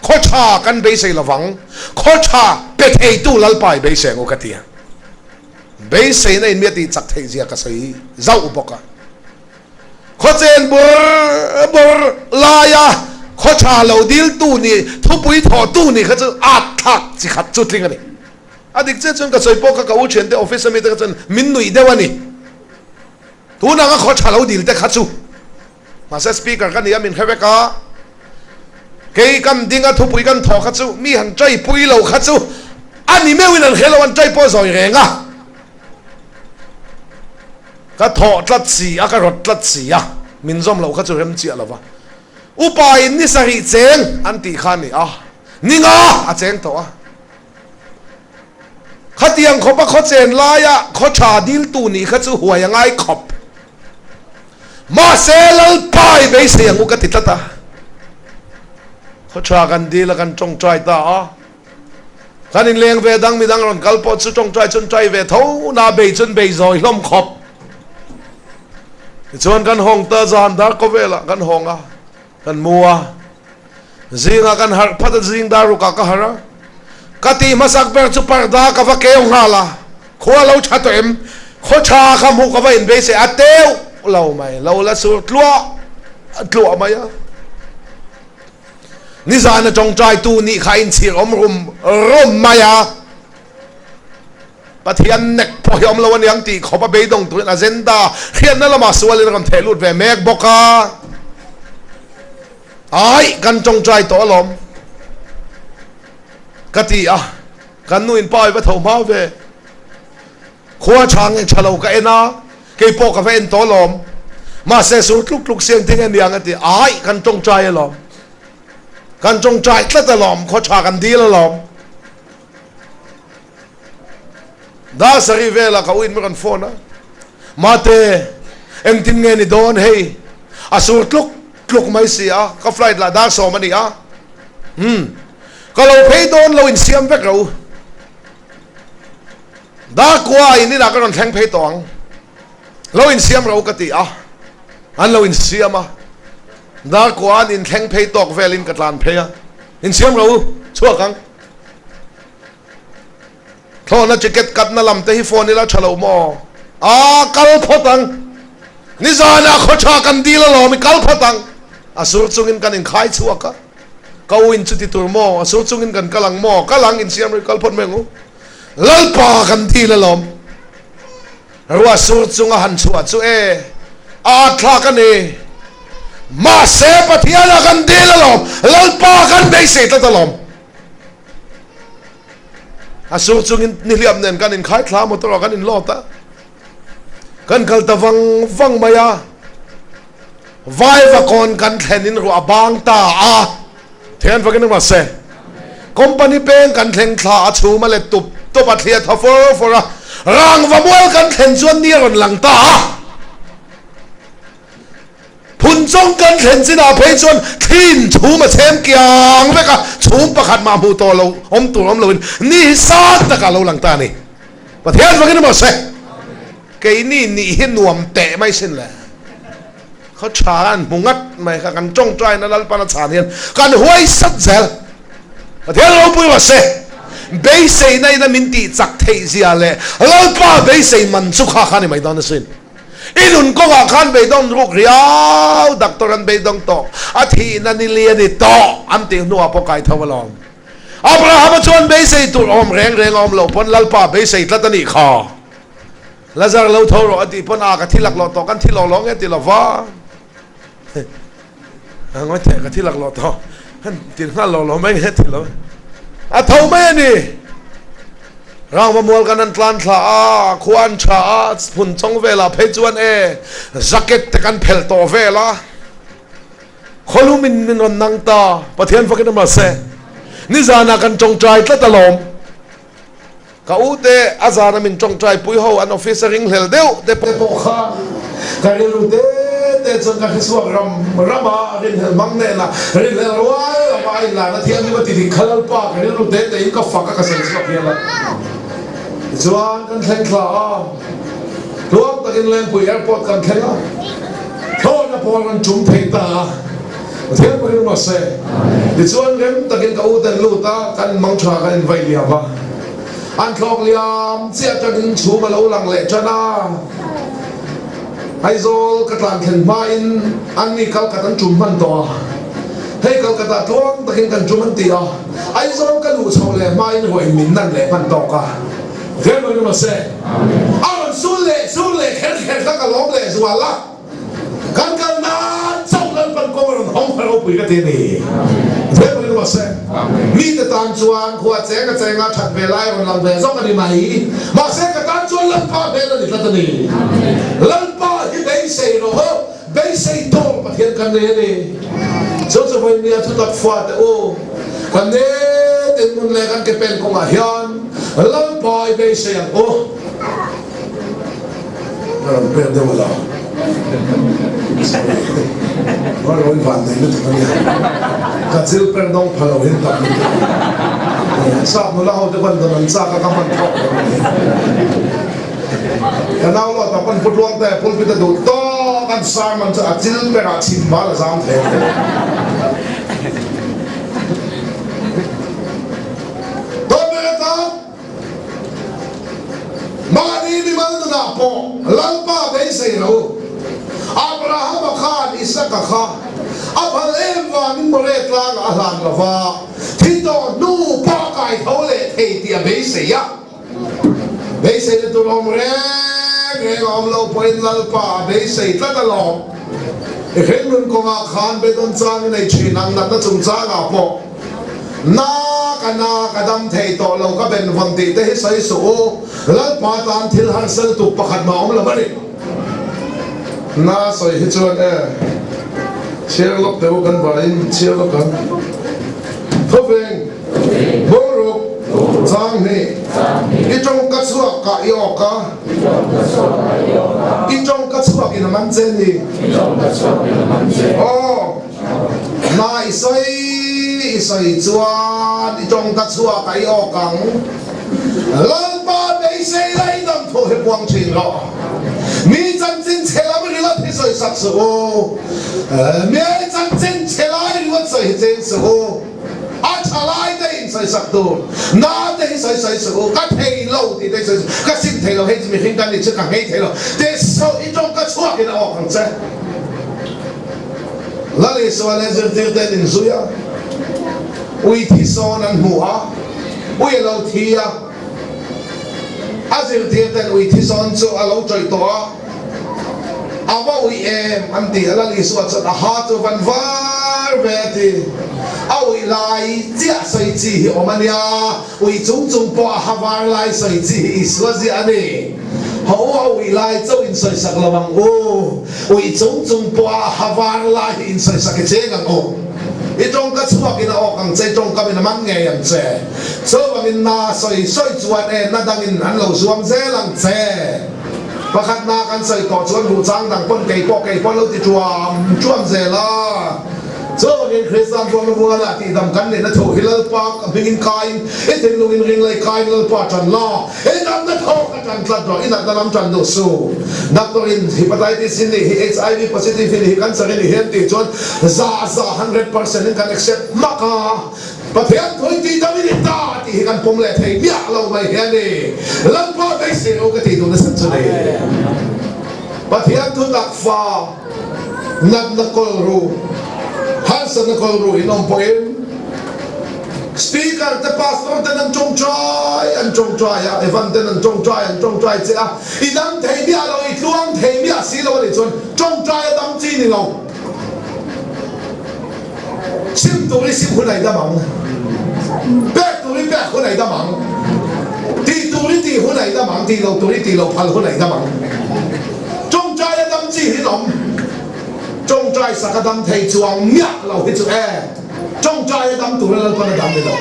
Khaw tha kan beisei lovang, khaw tha pe theitu Lalpa i beisei ang u ka ti a. Beiseina in mi a tih chak theih zia ka sawi zauh bawk a. Khawchen bur bur laia khaw tha lo diltu nih, thupui thawhtu nih kha chu at thlak chi khat chu tling a ni. A dik chiah chuan ka sawi pawh kha ka u thiante office ami te kha chuan min nuih deuh a ni. Tunah ka khaw tha lo dil te kha chu mahse speaker ka ni a min hre vek a, kei kan ding a thupui kan thawh kha chu mi han ṭaipui lo kha chu a ni meuhin an hre lo an ṭai pawh zawi reng a. Ka thawh tlat si a, ka rawt tlat si a, min zawm loh kha chu rem chiah lo va. Upa in ni sarih cheng an tih kha a ni a, ni nga a cheng tawh a. Khatiang khawpa khaw chen laia khaw tha diltu nih kha chu huai a ngai khawp. Mahse Lalpa i beisei ang u ka ti tlat a. Khaw tha kan dil a, kan tawngtai ta a. Kan inleng ve dang midang rawn kal pawh chu tawngtai chun tai ve tho na bei chun bei zawi hlawm khawp. Tichuan kan hawng ta zan dar kaw velah kan hawng a, kan mu a. Zingah kan harh phat a, zing dar rukah ka harh a. Ka tih hmasak ber chu parda ka va keu nghal a, khua lo tha tawh em? Khaw tha kha hmuh ka va inbeisei a teuh lo mai, lo la sur tluah tluah mai a. Nizan a tawngtaitu nih kha inchhir awm rum rum mai a, Pathian nek pawh hi awm lo a niang tih khawp a beidawng turin agenda hriatna lamah sualin a rawn theh lut ve mek bawk a. Ai, kan tawngtai tawh alawm ka ti a, kan nu in pa i va tho hma ve. Khua tha nge tha lo ka en a, kei pawh ka va en tawh alawm. Mahse sur tluk tluk siang thing a niang a ti, ai kan tawngtai alawm. Kan tawngtai tlat alawm, khaw tha kan dil alawm. Dar sarih velah ka uin min rawn phone a, Mate, engtin nge ni dawn hei? A sur tluk tluk mai si a, ka flight lah dar sawm a ni a. Umm, ka lo phei dawn lo insiam vek ro. Dar kua in inah ka rawn thleng phei tawh ang. Lo insiam ro ka ti a, an lo insiam a. Dar kua an inthleng phei tawk velin ka tlan phei a, insiam ro chhuak ang. Thlawhna ticket katna lam te hi phone ila tha lo maw? Aa kal phawt ang. Nizanah khaw tha kan dil alawm i kal phawt ang. A sur chungin kan inkhai chhuak a. Ka u in chuti tur maw? A sur chungin kan kal ang maw? Kal ang insiam rih kal phawt mai ang u. Lalpa kan dil alawm. Ruah sur chunga han chhuah chu e a at thlak a ni. Mahse Pathianah kan dil alawm. Lalpa kan beisei tlat alawm. A sur chungin nihliap nen kan inkhai thla motor ah kan inlawt a, kan kal ta vang vang mai a, Vaivakawn kan thlen in ruah a bang ta a, Thian fakin engmah se, company peng kan thleng thla a chhum a let tup tup a thliah tha fur fur a, rangva mual kan thlen chuan ni a rawn lang ta a. Phun chawng kan thlen chinah phei chuan thliin chhum a chhem kiang vek a, chhum pakhat mah hmuh tawh lo awm tur awm loin ni hi sang takah a lo lang ta a ni. Pathian vangin emaw se, keini nih hi nuam teh mai sin le. Khaw tha an hmu ngat mai kha kan tawngtaina Lalpan a chhan hian kan huai sat zel. Pathian ropui emaw se, beiseina ina min tih chak theih zia leh Lalpa beisei man chu kha kha a ni mai dawn asin. I nun kawngah khan beidawng ruk riau, doctor an beidawng tawh, a thihna ni li a ni tawh an tih hnuah pawh kai tho alawm. Abrahama chuan beisei tur awm reng reng a awm loh pawn Lalpa beisei tlat a nih kha. Lazar lo tho rawh a tih pawn a ka thi laklawh tawh kan thi lawh lawh nge ti lova. Ngawi theh ka thi laklawh tawh kan ti nghal lawh lawh mai nge ti lo. A tho mai a ni. Rangva mual kan han tlan thla a, khua an tha a, hmun chawng velah phei chuan e jacket te kan phelh tawh vel a, khawlum in min rawn nang ta, Pathian fakin a mahse nizanah kan tawngtai tlat alawm. Ka u te a zana min tawngtai pui ho an office a ringhlel deuh te pawh kha ka rilru te te chuan ka hrechhuak ram ram a, rinhlel hmang nena rinhlel rual lama a inlan a thianghlim a ti dik kha Lalpa ka rilru te te in ka fak a ka sawi chhuak hial a. Tichuan kan thleng thla a, tluang takin Lengpui airport kan thleng a, thlawhna pawl rawn tum thei ta a. Pathian pawhin rawh se. Tichuan rem takin ka u ten lut a, kan mang tha kan invaih liam a. An thlawk liam chiah atangin chhum a lo lang leh tan a. Aizawl ka tlan thlen hmain an ni Kalkat an tum hman tawh a. Hei Kalkatah tluang takin kan tum an ti a. Aizawl ka luh chhoh leh hmain ruah in min nan leh hman tawk a. Pathian pawhin rawh se. A rawn sul leh sur leh kher kher kha ka lawm leh zual a. Kan kal nan chauh Lalpan kawng a rawn hawng kha ropui ka ti a ni. Zel pawhin rawh se. Mite tan chuan khua cheng a chenga that ve lai a rawn lang ve zawk a ni mai. Mahse ka tan chuan Lalpa hmel a ni tlat a ni. Lalpa hi beisei rawh u, beisei tur Pathian kan nei a ni. Chu chu vawinia thutak fate u, kan nitin nun leh kan ke pen kawngah hian Lalpa i beisei ang u. Ka rawn pek deuh a lo. Sorry. Ka rawn van nei lutuk a nia. Ka chil per dawng pha lo hin tak lutuk. Sap nula ho te pawn dawn an chak a ka hman thawk lo a ni. Ka nau lawt ah pawn Putluang te pulpit a duh tawk an sermon chu a chil per ah chhim bal a zam thei ang. Dawn ber atan. Mahni mimal nunah pawh Lalpa beisei lo. Abrahama khan Isaka kha a phal em vangin Moreh tlangah a hlan lo va, thi tawh hnu pawh a kai tho leh thei tih a beisei a. Beiseina tur awm reng reng a awm lo pawhin Lalpa a beisei tlat alawm. I hringnun kawngah khan beidawn chang i nei thin ang natna chungchangah pawh. Na ka na ka dam thei tawh lo ka ben vawn tih te hi sawi suh u, Lalpa tan thil harsa lutuk pakhat mah awm lo a ni. Na sawi hi chuan e chhiar lawk teh u kan vaiin chhiar lawk ang. Thawveng, Bungruk, Chang. Chang hnih. I tawngka chhuak ah i awk a. I tawngka chhuak in a man che ni. Aw. Hna i sawi i sawi chuan i tawngka chhuak ah i awk ang. Lalpa beisei la i dam thu hi puang thin rawh. Mi chanchin chhe lam ringawt hi sawi sak suh u. Mi chanchin chhe lai ringawt sawi hi cheng suh u. A tha lai te in sawi sak tur. Na te hi sawi sawi suh u. Ka thei lo tih te hi sawi suh u. Ka sim thei lo hei chu mihring kan nih chu ka nghei thei lo tih sawi i tawngka chhuak in a awk ang che. Lal Isua leh zirtir te an inzui a, ui thi sawn an hmu a, ui a lo thi a, a zirtir ten ui thi sawn chu a lo tawih tawh a, A va uih em? an ti a, Lal Isua chuan a ha chu van var ve a ti. A uih lai chiah sawi chi hi awm a nia, uih chung chung pawh a ha var lai sawi chi hi Isua ziah a ni. Ho u a uih lai chauh in sawisak lo ang u, uih chung chung pawh a ha var lai hi in sawisak i cheng ang u. I tawngka chhuak in a awk ang che, i tawngkam in a man ngei ang che. Chuvangin na sawi sawi chuan e na dangin an lo zuam zel ang che. Pakhatna kan sawi tawh chuan ruhchang dang pawn kei pawh kei pawh lo ti tuam tuam zel a. Chuvangin Kristian chuan ruala tihdam kan nihna thu hi Lalpa ka hmingin kaiin i thinlungin ring lei kaiin Lalpa tan la, i natna thaw ka tan tlat rawh, i natna lam tan duh su. Doctor in Hepatitis in nih hi HIV positive in nih hi cancer in nih hi an tih chuan za za 100% in kan accept hmak a. Pathian thui tih dam i ni ta tih hi kan pawm leh thei miah lo mai hi a ni. Lalpa beisei ro ka tih duh nasat chu ni. Pathian thu tak fa natna kawl ru, harsatna kawl ru in awm pawhin Speaker te Pastor ten an tawngtai an tawngtai a, Evan ten an tawngtai an tawngtai che a, i dam thei miah lo, i tluang thei miah si lo a nih chuan tawngtai a dam chi ni lo. Sim tur i sim hun a i dam ang, pek tur i pek hun a i dam ang, tih tur i tih hun a i dam ang, tih lo tur i tih lo phal hun a i dam ang. Tawngtai a dam chi hi lawm. Tawngtai sak a dam thei chuang miah lo hi chu e. Tawngtai a dam tur a Lalpan a dam ni lo.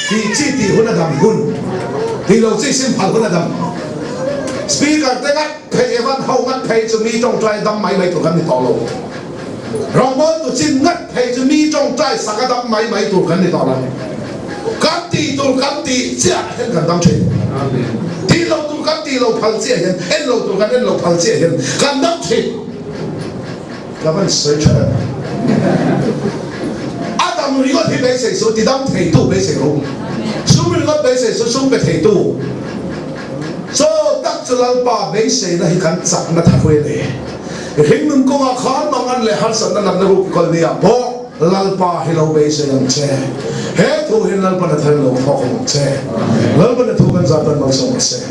Tih chi tih hun a dam hun, tih lo chi sim phal hun a dam. Speaker te ngat phei Evan ho ngat phei chu mi tawngtai a dam mai mai tur kan ni tawh lo. Rawngbawltu chin ngat phei chu mi tawngtai sak a dam mai mai tur kan ni tawh lo. Kan tih tur kan tih chiah hian kan dam thin. Tih lo tur kan tih lo phal chiah hian, en lo tur kan en lo phal chiah hian kan dam thin. Ka van sawi tha em. A dam ringawt hi beisei su, ti dam theitu beisei ru. Sum ringawt beisei su, sum pe theitu. Chaw tak chu Lalpa beiseina hi kan chakna tha hui a ni. Hringnun kawngah khan mangan leh harsatna natna rup kal nia pawh Lalpa hi lo beisei ang che. He thu hian Lalpan a thar lo thawk ang che. Lalpan a thu kan zat tan malsawm rawh se.